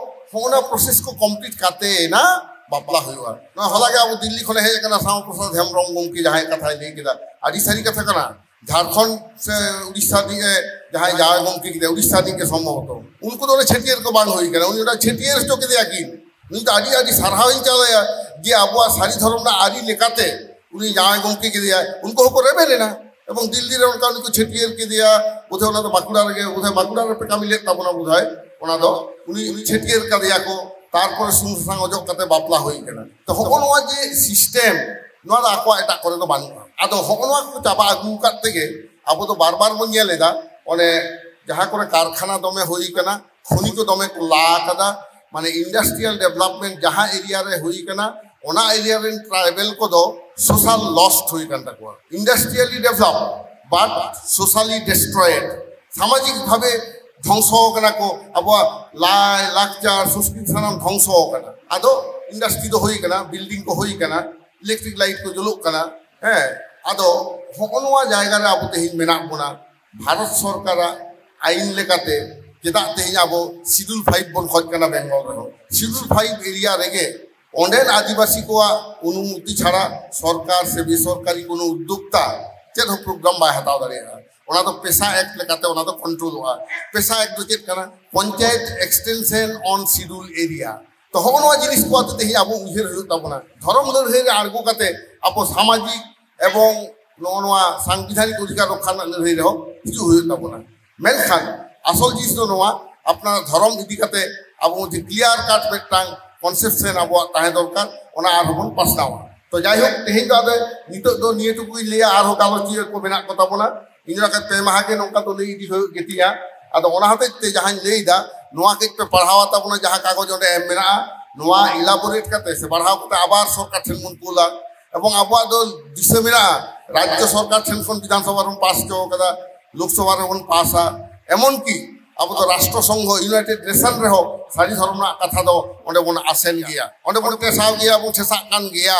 ᱦᱚᱸᱜᱼᱱᱟ ᱯᱨᱚᱥᱮᱥ ᱠᱚ ᱠᱚᱢᱯᱞᱤᱴ ᱠᱟᱛᱮ ᱮᱱᱟ ᱵᱟᱯᱞᱟ ᱦᱩᱭᱩᱜᱼᱟ᱾ ᱱᱚᱣᱟ ᱦᱚᱞᱟ ᱜᱮ ᱟᱵᱚ ᱫᱤᱞᱞᱤ ᱠᱷᱚᱱᱮ ᱦᱮᱡ ᱟᱠᱟᱱᱟ ᱥᱟᱢᱟ ᱯᱨᱚᱥᱟᱫᱽ ᱦᱮᱢᱵᱨᱚᱢ ᱜᱚᱢᱠᱮ, ᱡᱟᱦᱟᱸᱭ ᱠᱟᱛᱷᱟᱭ ᱞᱟᱹᱭ ᱠᱮᱫᱟ, ᱟᱹᱰᱤ ᱥᱟᱹᱨᱤ ᱠᱟᱛᱷᱟ ᱠᱟᱱᱟ᱾ ᱡᱷᱟᱲᱠᱷᱚᱸᱰ ᱥᱮ ᱩᱲᱤᱥᱥᱟ ᱨᱤᱱᱤᱡ ᱮ ᱡᱟᱦᱟᱸᱭ ᱡᱟᱶᱟᱭ ᱜᱚᱢᱠᱮ ᱠᱮᱫᱮᱭᱟ, ᱩᱲᱤᱥᱥᱟ ᱨᱤᱱᱤᱡ ᱜᱮ ᱥᱚᱢᱵᱷᱚᱵᱚᱛᱚ, ᱩᱱᱠᱩ ᱫᱚ ᱚᱸᱰᱮ ᱪᱷᱟᱹᱴᱭᱟᱹᱨ ᱠᱚ ᱵᱟᱝ ᱦᱩᱭ ᱠᱟᱱᱟ, ᱩᱱᱤ ᱚᱸᱰᱮ ᱪᱷᱟᱹᱴᱭᱟᱹᱨ ᱦᱚᱪᱚ ᱠᱮᱫᱮᱭᱟ ᱠᱤᱱ᱾ ᱩᱱᱤ ᱫᱚ ᱟᱹᱰᱤ ᱟᱹᱰᱤ ᱥᱟᱨᱦᱟᱣ ᱤᱧ ᱪᱟᱞ ᱟᱭᱟ ᱡᱮ ᱟᱵᱚᱣᱟᱜ ᱥᱟᱹᱨᱤ ᱫᱷᱚᱨᱚᱢ ᱨᱮᱱᱟᱜ ᱟᱹᱨᱤ ᱞᱮᱠᱟᱛᱮ ᱩᱱᱤ ᱡᱟᱶᱟᱭ ᱜᱚᱢᱠᱮ ᱠᱮᱫᱮᱭᱟᱭ᱾ ᱩᱱᱠᱩ ᱦᱚᱸᱠᱚ ᱨᱮᱵᱮᱱ ᱮᱱᱟ᱾ ᱮᱵᱚᱝ ᱫᱤᱞᱞᱤ ᱨᱮ ᱚᱱᱠᱟ ᱩᱱᱤ ᱠᱚ ᱪᱷᱟᱹᱴᱭᱟᱹᱨ ᱠᱮᱫᱮᱭᱟ, ᱵᱳᱫᱷᱚᱭ ᱚᱱᱟ ᱫᱚ ᱵᱟᱸᱠᱩᱲᱟ ᱨᱮᱜᱮ, ᱵᱳᱫᱷᱚᱭ ᱵᱟᱸᱠᱩᱲᱟ ᱨᱮᱯᱮ ᱠᱟᱹᱢᱤ ᱞᱮᱫ ᱛᱟᱵᱚᱱᱟ ᱵᱳᱫᱷᱚᱭ, ᱚᱱᱟ ᱫᱚ ᱩᱱᱤ, ᱩᱱᱤ ᱪᱷᱟᱹᱴᱭᱟᱹᱨ ᱠᱟᱫᱮᱭᱟ ᱠᱚ᱾ ᱛᱟᱨᱯᱚᱨᱮ ᱥᱩᱱᱩᱢ ᱥᱟᱥᱟᱝ ᱚᱡᱚᱜ ᱠᱟᱛᱮ ᱵᱟᱯᱞᱟ ᱦᱩᱭ ᱠᱟᱱᱟ᱾ ᱛᱚ ᱦᱚᱜᱼᱚ ᱱᱚᱣᱟ ᱡᱮ ᱥᱤᱥᱴᱮᱢ, ᱱᱚᱣᱟ ᱫᱚ ᱟᱠᱚᱣᱟᱜ ᱮᱴᱟᱜ ᱠᱚᱨᱮ ᱫᱚ ᱵᱟᱹᱱᱩᱜᱼᱟ᱾ ᱟᱫᱚ ᱦᱚᱜᱼᱚ ᱱᱚᱣᱟ ᱠᱚ ᱪᱟᱵᱟ ᱟᱹᱜᱩ ᱟᱠᱟᱫ ᱛᱮᱜᱮ ᱟᱵᱚ ᱫᱚ ᱵᱟᱨ ᱵᱟᱨ ᱵᱚᱱ ᱧᱮᱞ ᱮᱫᱟ, ᱚᱱᱮ ᱡᱟᱦᱟᱸ ᱠᱚᱨᱮ ᱠᱟᱨᱠᱷᱟᱱᱟ ᱫᱚᱢᱮ ᱦᱩᱭ ᱠᱟᱱᱟ, ᱠᱷᱚᱱᱤ ᱠᱚ ᱫᱚᱢᱮ ᱠᱚ ᱞᱟ ᱟᱠᱟᱫᱟ, ᱢᱟᱱᱮ ᱤᱱᱰᱟᱥᱴᱨᱤᱭᱟᱞ ᱰᱮᱵᱷᱞᱚᱯᱢᱮᱱᱴ ᱡᱟᱦᱟᱸ ᱮᱨᱤᱭᱟ ᱨᱮ ᱦᱩᱭ ᱠᱟᱱᱟ, ᱚᱱᱟ ᱮᱨᱤᱭᱟ ᱨᱮᱱ ᱴᱨᱟᱭᱵᱮᱞ ᱠᱚᱫᱚ ᱥᱳᱥᱟᱞ ᱞᱚᱥᱴ ᱦᱩᱭ ᱠᱟᱱ ᱛᱟᱠᱚᱣᱟ᱾ Industrially developed but socially destroyed. ᱥᱟᱢᱟᱡᱤᱠ ᱵᱷᱟᱵᱮ ᱫᱷᱚᱝᱥᱚ ᱠᱟᱱᱟ ᱠᱚ, ᱟᱵᱚᱣᱟᱜ ᱞᱟᱭ ᱞᱟᱠᱪᱟᱨ ᱥᱚᱝᱥᱠᱨᱤᱛ ᱥᱟᱱᱟᱢ ᱫᱷᱚᱝᱥᱚ ᱠᱟᱱᱟ᱾ ᱟᱫᱚ ᱤᱱᱰᱟᱥᱴᱨᱤ ᱫᱚ ᱦᱩᱭ ᱠᱟᱱᱟ, ᱵᱤᱞᱰᱤᱝ ᱠᱚ ᱦᱩᱭ ᱠᱟᱱᱟ, ᱤᱞᱮᱠᱴᱨᱤᱠ ᱞᱟᱭᱤᱴ ᱠᱚ ᱡᱩᱞᱩᱜ ᱠᱟᱱᱟ᱾ ᱦᱮᱸ, ᱟᱫᱚ ᱦᱚᱜᱼᱚ ᱱᱚᱣᱟ ᱡᱟᱭᱜᱟ ᱨᱮ ᱟᱵᱚ ᱛᱮᱦᱮᱧ ᱢᱮᱱᱟᱜ ᱵᱚᱱᱟ᱾ ᱵᱷᱟᱨᱚᱛ ᱥᱚᱨᱠᱟᱨᱟᱜ ᱟᱭᱤᱱ ᱞᱮᱠᱟᱛᱮ ᱪᱮᱫᱟᱜ ᱛᱮᱦᱮᱧ ᱟᱵᱚ ᱥᱤᱰᱩᱞ ᱯᱷᱟᱭᱤᱵᱷ ᱵᱚᱱ ᱠᱷᱚᱡᱽ ᱠᱟᱱᱟ ᱵᱮᱝᱜᱚᱞ ᱨᱮᱦᱚᱸ? ᱥᱤᱰᱩᱞ ᱯᱷᱟᱭᱤᱵᱷ ᱮᱨᱤᱭᱟ ᱨᱮᱜᱮ ᱚᱸᱰᱮᱱ ᱟᱹᱫᱤᱵᱟᱹᱥᱤ ᱠᱚᱣᱟᱜ ᱚᱱᱩᱢᱚᱛᱤ ᱪᱷᱟᱲᱟ ᱥᱚᱨᱠᱟᱨ ᱥᱮ ᱵᱮᱥᱚᱨᱠᱟᱨᱤ ᱠᱳᱱᱳ ᱩᱫᱽᱫᱳᱠᱛᱟ ᱪᱮᱫ ᱦᱚᱸ ᱯᱨᱳᱜᱨᱟᱢ ᱵᱟᱭ ᱦᱟᱛᱟᱣ ᱫᱟᱲᱮᱭᱟᱜᱼᱟ᱾ ᱚᱱᱟ ᱫᱚ ᱯᱮᱥᱟ ᱮᱠᱴ ᱞᱮᱠᱟᱛᱮ ᱚᱱᱟ ᱫᱚ ᱠᱚᱱᱴᱨᱳᱞᱚᱜᱼᱟ᱾ ᱯᱮᱥᱟ ᱮᱠᱴ ᱫᱚ ᱪᱮᱫ ᱠᱟᱱᱟ? ᱯᱚᱧᱪᱟᱭᱮᱛ ᱮᱠᱥᱴᱮᱱᱥᱚᱱ ᱚᱱ ᱥᱤᱰᱩᱞ ᱮᱨᱤᱭᱟ᱾ ᱛᱚ ᱦᱚᱸᱜᱼᱚ ᱱᱚᱣᱟ ᱡᱤᱱᱤᱥ ᱠᱚ ᱟᱛᱮ ᱛᱮᱦᱮᱧ ᱟᱵᱚ ᱩᱭᱦᱟᱹᱨ ᱦᱩᱭᱩᱜ ᱛᱟᱵᱚᱱᱟ᱾ ᱫᱷᱚᱨᱚᱢ ᱞᱟᱹᱲᱦᱟᱹᱭ ᱨᱮ ᱟᱬᱜᱚ ᱠᱟᱛᱮ ᱟᱵᱚ ᱥᱟᱢᱟᱡᱤᱠ ᱮᱵᱚᱝ ᱱᱚᱜᱼᱚ ᱱᱚᱣᱟ ᱥᱟᱝᱵᱤᱫᱷᱟᱱᱤᱠ ᱚᱫᱷᱤᱠᱟᱨ ᱨᱚᱠᱠᱷᱟ ᱨᱮᱱᱟᱜ ᱞᱟᱹᱲᱦᱟᱹᱭ ᱨᱮᱦᱚᱸ ᱦᱤᱡᱩᱜ ᱦᱩᱭᱩᱜ ᱛᱟᱵᱚᱱᱟ᱾ ᱢᱮᱱᱠᱷᱟᱱ ᱟᱥᱚᱞ ᱡᱤᱱᱤᱥ ᱫᱚ ᱱᱚᱣᱟ, ᱟᱯᱱᱟᱨ ᱫᱷᱚᱨᱚᱢ ᱤᱫᱤ ᱠᱟᱛᱮ ᱟᱵᱚ ᱢᱚᱫᱽᱫᱷᱮ ᱠᱞᱤᱭᱟᱨ ᱠᱟᱴ ᱢᱤᱫᱴᱟᱝ ᱠᱚᱱᱥᱮᱯᱥᱚᱱ ᱟᱵᱚᱣᱟᱜ ᱛᱟᱦᱮᱸ ᱫᱚᱨᱠᱟᱨ, ᱚᱱᱟ ᱟᱨᱦᱚᱸ ᱵᱚᱱ ᱯᱟᱥᱱᱟᱣᱟ᱾ ᱛᱚ ᱡᱟᱭᱦᱳᱠ, ᱛᱮᱦᱮᱧ ᱫᱚ ᱟᱫᱚ ᱱᱤᱛᱚᱜ ᱫᱚ ᱱᱤᱭᱟᱹ ᱴᱩᱠᱩᱧ ᱞᱟᱹᱭᱟ, ᱟᱨᱦᱚᱸ ᱜᱟᱞᱚᱪᱤᱭᱟᱹ ᱠᱚ ᱢᱮᱱᱟᱜ ᱠᱚ ᱛᱟᱵᱚᱱᱟ᱾ ᱤᱧ ᱚᱱᱟ ᱠᱷᱟᱹᱛᱤᱨ ᱯᱮ ᱢᱟᱦᱟ ᱜᱮ ᱱᱚᱝᱠᱟ ᱫᱚ ᱞᱟᱹᱭ ᱤᱫᱤ ᱦᱩᱭᱩᱜ ᱜᱮᱛᱤᱧᱟ᱾ ᱟᱫᱚ ᱚᱱᱟ ᱦᱚᱛᱮᱡ ᱛᱮ ᱡᱟᱦᱟᱸᱧ ᱞᱟᱹᱭ ᱮᱫᱟ, ᱱᱚᱣᱟ ᱠᱟᱹᱡ ᱯᱮ ᱯᱟᱲᱦᱟᱣᱟ ᱛᱟᱵᱚᱱᱟ, ᱡᱟᱦᱟᱸ ᱠᱟᱜᱚᱡᱽ ᱚᱸᱰᱮ ᱮᱢ ᱢᱮᱱᱟᱜᱼᱟ, ᱱᱚᱣᱟ ᱤᱞᱟᱵᱳᱨᱮᱴ ᱠᱟᱛᱮ ᱥᱮ ᱯᱟᱲᱦᱟᱣ ᱠᱟᱛᱮ ᱟᱵᱟᱨ ᱥᱚᱨᱠᱟᱨ ᱴᱷᱮᱱ ᱵᱚᱱ ᱠᱩᱞᱟ᱾ ᱮᱵᱚᱝ ᱟᱵᱚᱣᱟᱜ ᱫᱚ ᱫᱤᱥᱟᱹ ᱢᱮᱱᱟᱜᱼᱟ, ᱨᱟᱡᱽᱡᱚ ᱥᱚᱨᱠᱟᱨ ᱴᱷᱮᱱ ᱠᱷᱚᱱ ᱵᱤᱫᱷᱟᱱ ᱥᱚᱵᱷᱟ ᱨᱮᱵᱚᱱ ᱯᱟᱥ ᱦᱚᱪᱚ ᱠᱟᱫᱟ, ᱞᱳᱠᱥᱚᱵᱷᱟ ᱨᱮᱵᱚᱱ ᱯᱟᱥᱟ, ᱮᱢᱚᱱᱠᱤ ᱟᱵᱚ ᱫᱚ ᱨᱟᱥᱴᱨᱚ ᱥᱚᱝᱜᱷᱚ, ᱤᱭᱩᱱᱟᱭᱴᱮᱰ ᱱᱮᱥᱚᱱ ᱨᱮᱦᱚᱸ ᱥᱟᱹᱨᱤ ᱫᱷᱚᱨᱚᱢ ᱨᱮᱱᱟᱜ ᱠᱟᱛᱷᱟ ᱫᱚ ᱚᱸᱰᱮ ᱵᱚᱱ ᱟᱥᱮᱱ ᱜᱮᱭᱟ, ᱚᱸᱰᱮ ᱵᱚᱱ ᱴᱮᱥᱟᱣ ᱜᱮᱭᱟ, ᱵᱚᱱ ᱴᱷᱮᱥᱟᱜ ᱠᱟᱱ ᱜᱮᱭᱟ᱾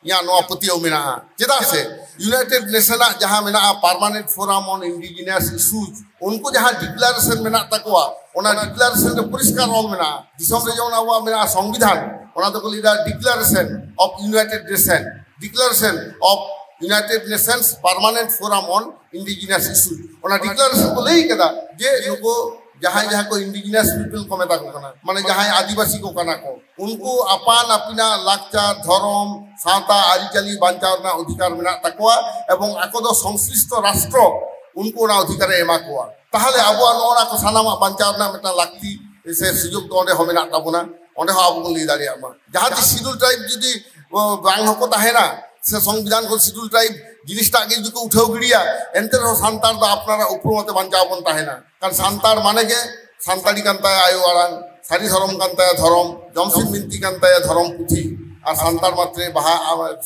ᱤᱧᱟᱹᱜ ᱱᱚᱣᱟ ᱯᱟᱹᱛᱭᱟᱹᱣ ᱢᱮᱱᱟᱜᱼᱟ᱾ ᱪᱮᱫᱟᱜ ᱥᱮ ᱤᱭᱩᱱᱟᱭᱴᱮᱰ ᱱᱮᱥᱚᱱ ᱟᱜ ᱡᱟᱦᱟᱸ ᱢᱮᱱᱟᱜᱼᱟ, ᱯᱟᱨᱢᱟᱱᱮᱱᱴ ᱯᱷᱳᱨᱟᱢ ᱚᱱ ᱤᱱᱰᱤᱡᱤᱱᱟᱥ ᱤᱥᱩᱡᱽ, ᱩᱱᱠᱩ ᱡᱟᱦᱟᱸ ᱰᱤᱠᱞᱟᱨᱮᱥᱚᱱ ᱢᱮᱱᱟᱜ ᱛᱟᱠᱚᱣᱟ, ᱚᱱᱟ ᱰᱤᱠᱞᱟᱨᱮᱥᱚᱱ ᱨᱮ ᱯᱚᱨᱤᱥᱠᱟᱨ ᱚᱞ ᱢᱮᱱᱟᱜᱼᱟ᱾ ᱫᱤᱥᱚᱢ ᱨᱮ ᱡᱮᱢᱚᱱ ᱟᱵᱚᱣᱟᱜ ᱢᱮᱱᱟᱜᱼᱟ ᱥᱚᱝᱵᱤᱫᱷᱟᱱ, ᱚᱱᱟ ᱫᱚᱠᱚ ᱞᱟᱹᱭᱫᱟ Declaration of United Nation, Declaration of United Nations Permanent Forum on Indigenous Issues᱾ ᱚᱱᱟ ᱰᱤᱠᱞᱟᱨᱮᱥᱚᱱ ᱠᱚ ᱞᱟᱹᱭ ᱠᱟᱫᱟ ᱡᱮ ᱱᱩᱠᱩ ᱡᱟᱦᱟᱸᱭ, ᱡᱟᱦᱟᱸᱭ ᱠᱚ ᱤᱱᱰᱤᱡᱤᱱᱟᱥ ᱯᱤᱯᱚᱞ ᱠᱚ ᱢᱮᱛᱟ ᱠᱚ ᱠᱟᱱᱟ, ᱢᱟᱱᱮ ᱡᱟᱦᱟᱸᱭ ᱟᱹᱫᱤᱵᱟᱹᱥᱤ ᱠᱚ ᱠᱟᱱᱟ ᱠᱚ, ᱩᱱᱠᱩ ᱟᱯᱟᱱ ᱟᱹᱯᱤᱱᱟᱜ ᱞᱟᱠᱪᱟᱨ, ᱫᱷᱚᱨᱚᱢ, ᱥᱟᱶᱛᱟ, ᱟᱹᱨᱤᱪᱟᱹᱞᱤ ᱵᱟᱧᱪᱟᱣ ᱨᱮᱱᱟᱜ ᱚᱫᱷᱤᱠᱟᱨ ᱢᱮᱱᱟᱜ ᱛᱟᱠᱚᱣᱟ ᱮᱵᱚᱝ ᱟᱠᱚ ᱫᱚ ᱥᱚᱝᱥᱞᱤᱥᱴᱚ ᱨᱟᱥᱴᱨᱚ ᱩᱱᱠᱩ ᱚᱱᱟ ᱚᱫᱷᱤᱠᱟᱨ ᱮ ᱮᱢᱟ ᱠᱚᱣᱟ᱾ ᱛᱟᱦᱚᱞᱮ ᱟᱵᱚᱣᱟᱜ ᱱᱚᱜᱼᱚ ᱱᱟ ᱠᱚ ᱥᱟᱱᱟᱢᱟᱜ ᱵᱟᱧᱪᱟᱣ ᱨᱮᱱᱟᱜ ᱢᱤᱫᱴᱟᱝ ᱞᱟᱹᱠᱛᱤ ᱥᱮ ᱥᱩᱡᱳᱜᱽ ᱫᱚ ᱚᱸᱰᱮ ᱦᱚᱸ ᱢᱮᱱᱟᱜ ᱛᱟᱵᱚᱱᱟ᱾ ᱚᱸᱰᱮ ᱦᱚᱸ ᱟᱵᱚ ᱵᱚᱱ ᱞᱟᱹᱭ ᱫᱟᱲᱮᱭᱟᱜ ᱢᱟ᱾ ᱡᱟᱦᱟᱸ ᱛᱤᱥ ᱥᱤᱰᱩᱞ ᱴᱨᱟᱭᱤᱵᱽ ᱡᱩᱫᱤ ᱚ, ᱵᱟᱝ ᱦᱚᱸᱠᱚ ᱛᱟᱦᱮᱱᱟ, ᱥᱮ ᱥᱚᱝᱵᱤᱫᱷᱟᱱ ᱠᱷᱚᱱ ᱥᱤᱰᱩᱞ ᱴᱨᱟᱭᱤᱵᱽ ᱡᱤᱱᱤᱥᱴᱟᱜ ᱜᱮ ᱡᱩᱫᱤ ᱠᱚ ᱩᱴᱷᱟᱹᱣ ᱜᱤᱰᱤᱭᱟ, ᱮᱱᱛᱮ ᱨᱮᱦᱚᱸ ᱥᱟᱱᱛᱟᱲ ᱫᱚ ᱟᱯᱱᱟᱨᱟᱜ ᱩᱯᱨᱩᱢ ᱟᱛᱮ ᱵᱟᱧᱪᱟᱣ ᱵᱚᱱ ᱛᱟᱦᱮᱱᱟ᱾ ᱠᱟᱨᱚᱱ ᱥᱟᱱᱛᱟᱲ ᱢᱟᱱᱮ ᱜᱮ ᱥᱟᱱᱛᱟᱲᱤ ᱠᱟᱱ ᱛᱟᱭᱟ ᱟᱭᱳ ᱟᱲᱟᱝ, ᱥᱟᱹᱨᱤ ᱫᱷᱚᱨᱚᱢ ᱠᱟᱱ ᱛᱟᱭᱟ ᱫᱷᱚᱨᱚᱢ, ᱡᱚᱢᱥᱤᱢ ᱵᱤᱱᱛᱤ ᱠᱟᱱ ᱛᱟᱭᱟ ᱫᱷᱚᱨᱚᱢ ᱯᱩᱛᱷᱤ, ᱟᱨ ᱥᱟᱱᱛᱟᱲ ᱢᱟᱛᱨᱮ ᱵᱟᱦᱟ,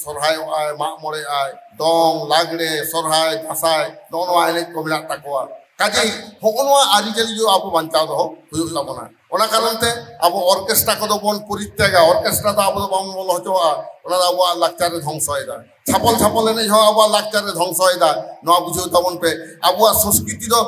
ᱥᱚᱨᱦᱟᱭᱚᱜᱼᱟᱭ, ᱢᱟᱜ ᱢᱚᱬᱮᱜᱼᱟᱭ, ᱫᱚᱝ, ᱞᱟᱜᱽᱲᱮ, ᱥᱚᱨᱦᱟᱭ, ᱫᱟᱸᱥᱟᱭ, ᱱᱚᱜᱼᱚ ᱱᱚᱣᱟ ᱮᱱᱮᱡ ᱠᱚ ᱢᱮᱱᱟᱜ ᱛᱟᱠᱚᱣᱟ᱾ ᱠᱟᱡᱮᱭ ᱦᱚᱸᱜᱼᱚ ᱱᱚᱣᱟ ᱟᱹᱨᱤᱪᱟᱹᱞᱤ ᱫᱚ ᱟᱵᱚ ᱵᱟᱧᱪᱟᱣ ᱫᱚᱦᱚ ᱦᱩᱭᱩᱜ ᱛᱟᱵᱚᱱᱟ᱾ ᱚᱱᱟ ᱠᱟᱨᱚᱱ ᱛᱮ ᱟᱵᱚ ᱚᱨᱠᱮᱥᱴᱨᱟ ᱠᱚᱫᱚ ᱵᱚᱱ ᱯᱚᱨᱤᱛᱛᱟᱜᱟ, ᱚᱨᱠᱮᱥᱴᱨᱟ ᱫᱚ ᱟᱵᱚ ᱫᱚ ᱵᱟᱵᱚᱱ ᱵᱚᱞᱚ ᱦᱚᱪᱚᱣᱟᱜᱼᱟ, ᱚᱱᱟ ᱫᱚ ᱟᱵᱚᱣᱟᱜ ᱞᱟᱠᱪᱟᱨ ᱮ ᱫᱷᱚᱝᱥᱚᱭᱮᱫᱟ᱾ ᱪᱷᱟᱯᱚᱞ ᱪᱷᱟᱯᱚᱞ ᱮᱱᱮᱡ ᱦᱚᱸ ᱟᱵᱚᱣᱟᱜ ᱞᱟᱠᱪᱟᱨ ᱮ ᱫᱷᱚᱝᱥᱚᱭᱮᱫᱟ᱾ ᱱᱚᱣᱟ ᱵᱩᱡᱷᱟᱹᱣ ᱛᱟᱵᱚᱱ ᱯᱮ, ᱟᱵᱚᱣᱟᱜ ᱥᱚᱝᱥᱠᱨᱤᱛᱤ ᱫᱚ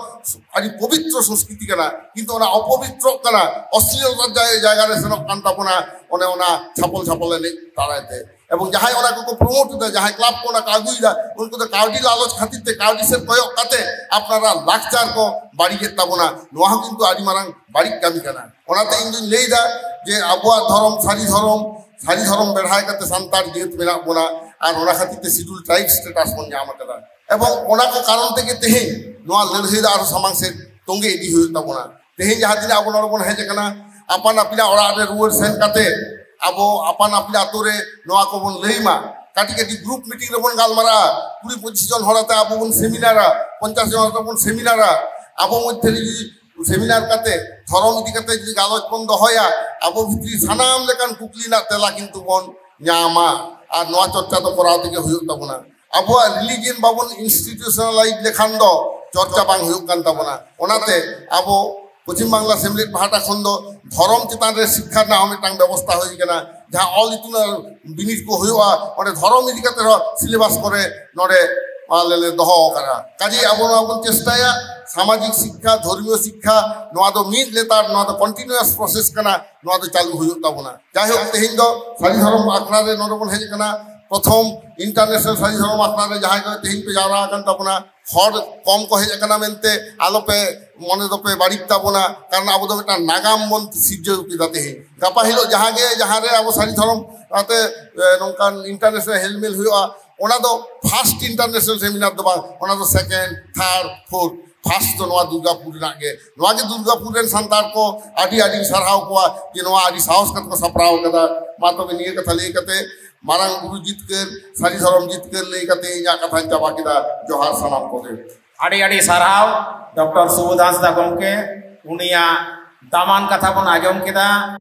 ᱟᱹᱰᱤ ᱯᱚᱵᱤᱛᱨᱚ ᱥᱚᱝᱥᱠᱨᱤᱛᱤ ᱠᱟᱱᱟ, ᱠᱤᱱᱛᱩ ᱚᱱᱟ ᱚᱯᱚᱵᱤᱛᱨᱚᱜ ᱠᱟᱱᱟ, ᱚᱥᱞᱤᱞᱚᱛᱟ ᱡᱟᱭ-, ᱡᱟᱭᱜᱟ ᱨᱮ ᱥᱮᱱᱚᱜ ᱠᱟᱱ ᱛᱟᱵᱚᱱᱟ ᱚᱱᱮ ᱚᱱᱟ ᱪᱷᱟᱯᱚᱞ ᱪᱷᱟᱯᱚᱞ ᱮᱱᱮᱡ ᱫᱟᱨᱟᱭ ᱛᱮ᱾ ᱮᱵᱚᱝ ᱡᱟᱦᱟᱸᱭ ᱚᱱᱟ ᱠᱚᱠᱚ ᱯᱨᱚᱢᱳᱴ ᱮᱫᱟ, ᱡᱟᱦᱟᱸᱭ ᱠᱞᱟᱵᱽ ᱠᱚ ᱚᱱᱟ ᱠᱚ ᱟᱹᱜᱩᱭᱮᱫᱟ, ᱩᱱᱠᱩ ᱫᱚ ᱠᱟᱹᱣᱰᱤ ᱞᱟᱞᱚᱪ ᱠᱷᱟᱹᱛᱤᱨ ᱛᱮ, ᱠᱟᱹᱣᱰᱤ ᱥᱮᱫ ᱠᱚᱭᱚᱜ ᱠᱟᱛᱮ ᱟᱯᱱᱟᱨᱟᱜ ᱞᱟᱠᱪᱟᱨ ᱠᱚ ᱵᱟᱹᱲᱤᱡᱮᱫ ᱛᱟᱵᱚᱱᱟ᱾ ᱱᱚᱣᱟ ᱦᱚᱸ ᱠᱤᱱᱛᱩ ᱟᱹᱰᱤ ᱢᱟᱨᱟᱝ ᱵᱟᱹᱲᱤᱡ ᱠᱟᱹᱢᱤ ᱠᱟᱱᱟ᱾ ᱚᱱᱟᱛᱮ ᱤᱧ ᱫᱩᱧ ᱞᱟᱹᱭᱫᱟ ᱡᱮ ᱟᱵᱚᱣᱟᱜ ᱫᱷᱚᱨᱚᱢ, ᱥᱟᱹᱨᱤ ᱫᱷᱚᱨᱚᱢ, ᱥᱟᱹᱨᱤ ᱫᱷᱚᱨᱚᱢ ᱵᱮᱲᱦᱟᱭ ᱠᱟᱛᱮ ᱥᱟᱱᱛᱟᱲ ᱡᱟᱹᱛ ᱢᱮᱱᱟᱜ ᱵᱚᱱᱟ, ᱟᱨ ᱚᱱᱟ ᱠᱷᱟᱹᱛᱤᱨ ᱛᱮ ᱥᱤᱰᱩᱞ ᱴᱨᱟᱭᱤᱵᱽ ᱥᱴᱮᱴᱟᱥ ᱵᱚᱱ ᱧᱟᱢ ᱟᱠᱟᱫᱟ᱾ ᱮᱵᱚᱝ ᱚᱱᱟ ᱠᱚ ᱠᱟᱨᱚᱱ ᱛᱮᱜᱮ ᱛᱮᱦᱮᱧ ᱱᱚᱣᱟ ᱞᱟᱹᱲᱦᱟᱹᱭ ᱫᱚ ᱟᱨᱦᱚᱸ ᱥᱟᱢᱟᱝ ᱥᱮᱫ ᱛᱚᱸᱜᱮ ᱤᱫᱤ ᱦᱩᱭᱩᱜ ᱛᱟᱵᱚᱱᱟ᱾ ᱛᱮᱦᱮᱧ ᱡᱟᱦᱟᱸ ᱛᱤᱱᱟᱹᱜ ᱟᱵᱚ ᱱᱚᱰᱮ ᱵᱚᱱ ᱦᱮᱡ ᱟᱠᱟᱱᱟ, ᱟᱯᱟᱱ ᱟᱹᱯᱤᱱᱟᱜ ᱚᱲᱟᱜ ᱨᱮ ᱨᱩᱣᱟᱹᱲ ᱥᱮᱱ ᱠᱟᱛᱮ ᱟᱵᱚ ᱟᱯᱟᱱ ᱟᱹᱯᱤᱱ ᱟᱛᱳ ᱨᱮ ᱱᱚᱣᱟ ᱠᱚᱵᱚᱱ ᱞᱟᱹᱭ ᱢᱟ᱾ ᱠᱟᱹᱴᱤᱡ ᱠᱟᱹᱴᱤᱡ ᱜᱨᱩᱯ ᱢᱤᱴᱤᱝ ᱨᱮᱵᱚᱱ ᱜᱟᱞᱢᱟᱨᱟᱜᱼᱟ, ᱠᱩᱲᱤ ᱯᱚᱸᱪᱤᱥ ᱡᱚᱱ ᱦᱚᱲ ᱟᱛᱮ ᱟᱵᱚ ᱵᱚᱱ ᱥᱮᱢᱤᱱᱟᱨᱟ, ᱯᱚᱧᱪᱟᱥ ᱡᱚᱱ ᱟᱛᱮ ᱵᱚᱱ ᱥᱮᱢᱤᱱᱟᱨᱟ᱾ ᱟᱵᱚ ᱢᱚᱫᱽᱫᱷᱮ ᱨᱮ ᱡᱩᱫᱤ ᱥᱮᱢᱤᱱᱟᱨ ᱠᱟᱛᱮ ᱫᱷᱚᱨᱚᱢ ᱤᱫᱤ ᱠᱟᱛᱮ ᱡᱩᱫᱤ ᱜᱟᱞᱚᱪ ᱵᱚᱱ ᱫᱚᱦᱚᱭᱟ, ᱟᱵᱚ ᱵᱷᱤᱛᱨᱤ ᱥᱟᱱᱟᱢ ᱞᱮᱠᱟᱱ ᱠᱩᱠᱞᱤ ᱨᱮᱱᱟᱜ ᱛᱮᱞᱟ ᱠᱤᱱᱛᱩ ᱵᱚᱱ ᱧᱟᱢᱟ᱾ ᱟᱨ ᱱᱚᱣᱟ ᱪᱚᱨᱪᱟ ᱫᱚ ᱠᱚᱨᱟᱣ ᱛᱮᱜᱮ ᱦᱩᱭᱩᱜ ᱛᱟᱵᱚᱱᱟ᱾ ᱟᱵᱚᱣᱟᱜ ᱨᱤᱞᱤᱡᱤᱭᱚᱱ ᱵᱟᱵᱚᱱ ᱤᱱᱥᱴᱤᱴᱤᱭᱩᱥᱚᱱᱟᱞᱟᱭᱤᱡᱽ ᱞᱮᱠᱷᱟᱱ ᱫᱚ ᱪᱚᱨᱪᱟ ᱵᱟᱝ ᱦᱩᱭᱩᱜ ᱠᱟᱱ ᱛᱟᱵᱚᱱᱟ᱾ ᱚᱱᱟᱛᱮ ᱟᱵᱚ ᱯᱚᱪᱷᱤᱢ ᱵᱟᱝᱞᱟ ᱥᱮᱢᱞᱮᱫ ᱯᱟᱦᱴᱟ ᱠᱷᱚᱱ ᱫᱚ ᱫᱷᱚᱨᱚᱢ ᱪᱮᱛᱟᱱ ᱨᱮ ᱥᱤᱠᱠᱷᱟ ᱨᱮᱱᱟᱜ ᱦᱚᱸ ᱢᱤᱫᱴᱟᱝ ᱵᱮᱵᱚᱥᱛᱷᱟ ᱦᱩᱭ ᱟᱠᱟᱱᱟ᱾ ᱡᱟᱦᱟᱸ ᱚᱞ ᱤᱛᱩᱱ ᱟᱨ ᱵᱤᱱᱤᱰ ᱠᱚ ᱦᱩᱭᱩᱜᱼᱟ, ᱚᱸᱰᱮ ᱫᱷᱚᱨᱚᱢ ᱤᱫᱤ ᱠᱟᱛᱮ ᱦᱚᱸ ᱥᱤᱞᱮᱵᱟᱥ ᱠᱚᱨᱮ ᱱᱚᱰᱮ ᱟᱞᱮ ᱞᱮ ᱫᱚᱦᱚ ᱟᱠᱟᱫᱟ᱾ ᱠᱟᱡᱮ ᱟᱵᱚ ᱱᱚᱣᱟ ᱵᱚᱱ ᱪᱮᱥᱴᱟᱭᱟ, ᱥᱟᱢᱟᱡᱤᱠ ᱥᱤᱠᱠᱷᱟ, ᱫᱷᱚᱨᱢᱤᱭᱚ ᱥᱤᱠᱠᱷᱟ, ᱱᱚᱣᱟ ᱫᱚ ᱢᱤᱫ ᱞᱮᱛᱟᱲ, ᱱᱚᱣᱟ ᱫᱚ ᱠᱚᱱᱴᱤᱱᱩᱣᱟᱥ ᱯᱨᱚᱥᱮᱥ ᱠᱟᱱᱟ, ᱱᱚᱣᱟ ᱫᱚ ᱪᱟᱹᱞᱩ ᱦᱩᱭᱩᱜ ᱛᱟᱵᱚᱱᱟ᱾ ᱡᱟᱭᱦᱳᱠ, ᱛᱮᱦᱮᱧ ᱫᱚ ᱥᱟᱹᱨᱤ ᱫᱷᱚᱨᱚᱢ ᱟᱠᱷᱲᱟ ᱨᱮ ᱱᱚᱰᱮ ᱵᱚᱱ ᱦᱮᱡ ᱟᱠᱟᱱᱟ᱾ ᱯᱨᱚᱛᱷᱚᱢ ᱤᱱᱴᱟᱨᱱᱮᱥᱱᱟᱞ ᱥᱟᱹᱨᱤ ᱫᱷᱚᱨᱚᱢ ᱟᱠᱷᱲᱟ ᱨᱮ ᱡᱟᱦᱟᱸᱭ ᱠᱚ ᱛᱮᱦᱮᱧ ᱯᱮ ᱡᱟᱣᱨᱟ ᱟᱠᱟᱱ ᱛᱟᱵᱚᱱᱟ, ᱦᱚᱲ ᱠᱚᱢ ᱠᱚ ᱦᱮᱡ ᱟᱠᱟᱱᱟ ᱢᱮᱱᱛᱮ ᱟᱞᱚᱯᱮ ᱢᱚᱱᱮ ᱫᱚᱯᱮ ᱵᱟᱹᱲᱤᱡ ᱛᱟᱵᱚᱱᱟ, ᱠᱟᱨᱚᱱ ᱟᱵᱚ ᱫᱚ ᱢᱤᱫᱴᱟᱝ ᱱᱟᱜᱟᱢ ᱵᱚᱱ ᱥᱤᱨᱡᱟᱹᱣ ᱠᱮᱫᱟ ᱛᱮᱦᱮᱧ᱾ ᱜᱟᱯᱟ ᱦᱤᱞᱳᱜ ᱡᱟᱦᱟᱸ ᱜᱮ, ᱡᱟᱦᱟᱸ ᱨᱮ ᱟᱵᱚ ᱥᱟᱹᱨᱤ ᱫᱷᱚᱨᱚᱢ ᱟᱛᱮ, ᱮ, ᱱᱚᱝᱠᱟᱱ ᱤᱱᱴᱟᱨᱱᱮᱥᱱᱟᱞ ᱦᱮᱞᱢᱮᱞ ᱦᱩᱭᱩᱜᱼᱟ, ᱚᱱᱟ ᱫᱚ ᱯᱷᱟᱨᱥᱴ ᱤᱱᱴᱟᱨᱱᱮᱥᱱᱟᱞ ᱥᱮᱢᱤᱱᱟᱨ ᱫᱚ ᱵᱟᱝ, ᱚᱱᱟ ᱫᱚ ᱥᱮᱠᱮᱱᱰ, ᱛᱷᱟᱨᱰ, ᱯᱷᱳᱨᱛᱷ᱾ ᱯᱷᱟᱥᱴ ᱫᱚ ᱱᱚᱣᱟ ᱫᱩᱨᱜᱟᱯᱩᱨ ᱨᱮᱱᱟᱜ ᱜᱮ᱾ ᱱᱚᱣᱟ ᱜᱮ ᱫᱩᱨᱜᱟᱯᱩᱨ ᱨᱮᱱ ᱥᱟᱱᱛᱟᱲ ᱠᱚ ᱟᱹᱰᱤ ᱟᱹᱰᱤ ᱥᱟᱨᱦᱟᱣ ᱠᱚᱣᱟ ᱡᱮ ᱱᱚᱣᱟ ᱟᱹᱰᱤ ᱥᱟᱦᱚᱥ ᱠᱟᱛᱮ ᱠᱚ ᱥᱟᱯᱲᱟᱣ ᱠᱟᱫᱟ᱾ ᱢᱟ ᱛᱚᱵᱮ ᱱᱤᱭᱟᱹ ᱠᱟᱛᱷᱟ ᱞᱟᱹᱭ ᱠᱟᱛᱮ ᱢᱟᱨᱟᱝ ᱵᱩᱨᱩ ᱡᱤᱛᱠᱟᱹᱨ, ᱥᱟᱹᱨᱤ ᱥᱟᱨᱚᱢ ᱡᱤᱛᱠᱟᱹᱨ ᱞᱟᱹᱭ ᱠᱟᱛᱮ ᱤᱧᱟᱹᱜ ᱠᱟᱛᱷᱟᱧ ᱪᱟᱵᱟ ᱠᱮᱫᱟ᱾ ᱡᱚᱦᱟᱨ ᱥᱟᱱᱟᱢ ᱠᱚᱜᱮ᱾ ᱟᱹᱰᱤ ᱟᱹᱰᱤ ᱥᱟᱨᱦᱟᱣ ᱰᱚᱠᱴᱚᱨ ᱥᱩᱵᱳᱫᱷ ᱦᱟᱸᱥᱫᱟ ᱜᱚᱢᱠᱮ, ᱩᱱᱤᱭᱟᱜ ᱫᱟᱢᱟᱱ ᱠᱟᱛᱷᱟ ᱵᱚᱱ ᱟᱸᱡᱚᱢ ᱠᱮᱫᱟ᱾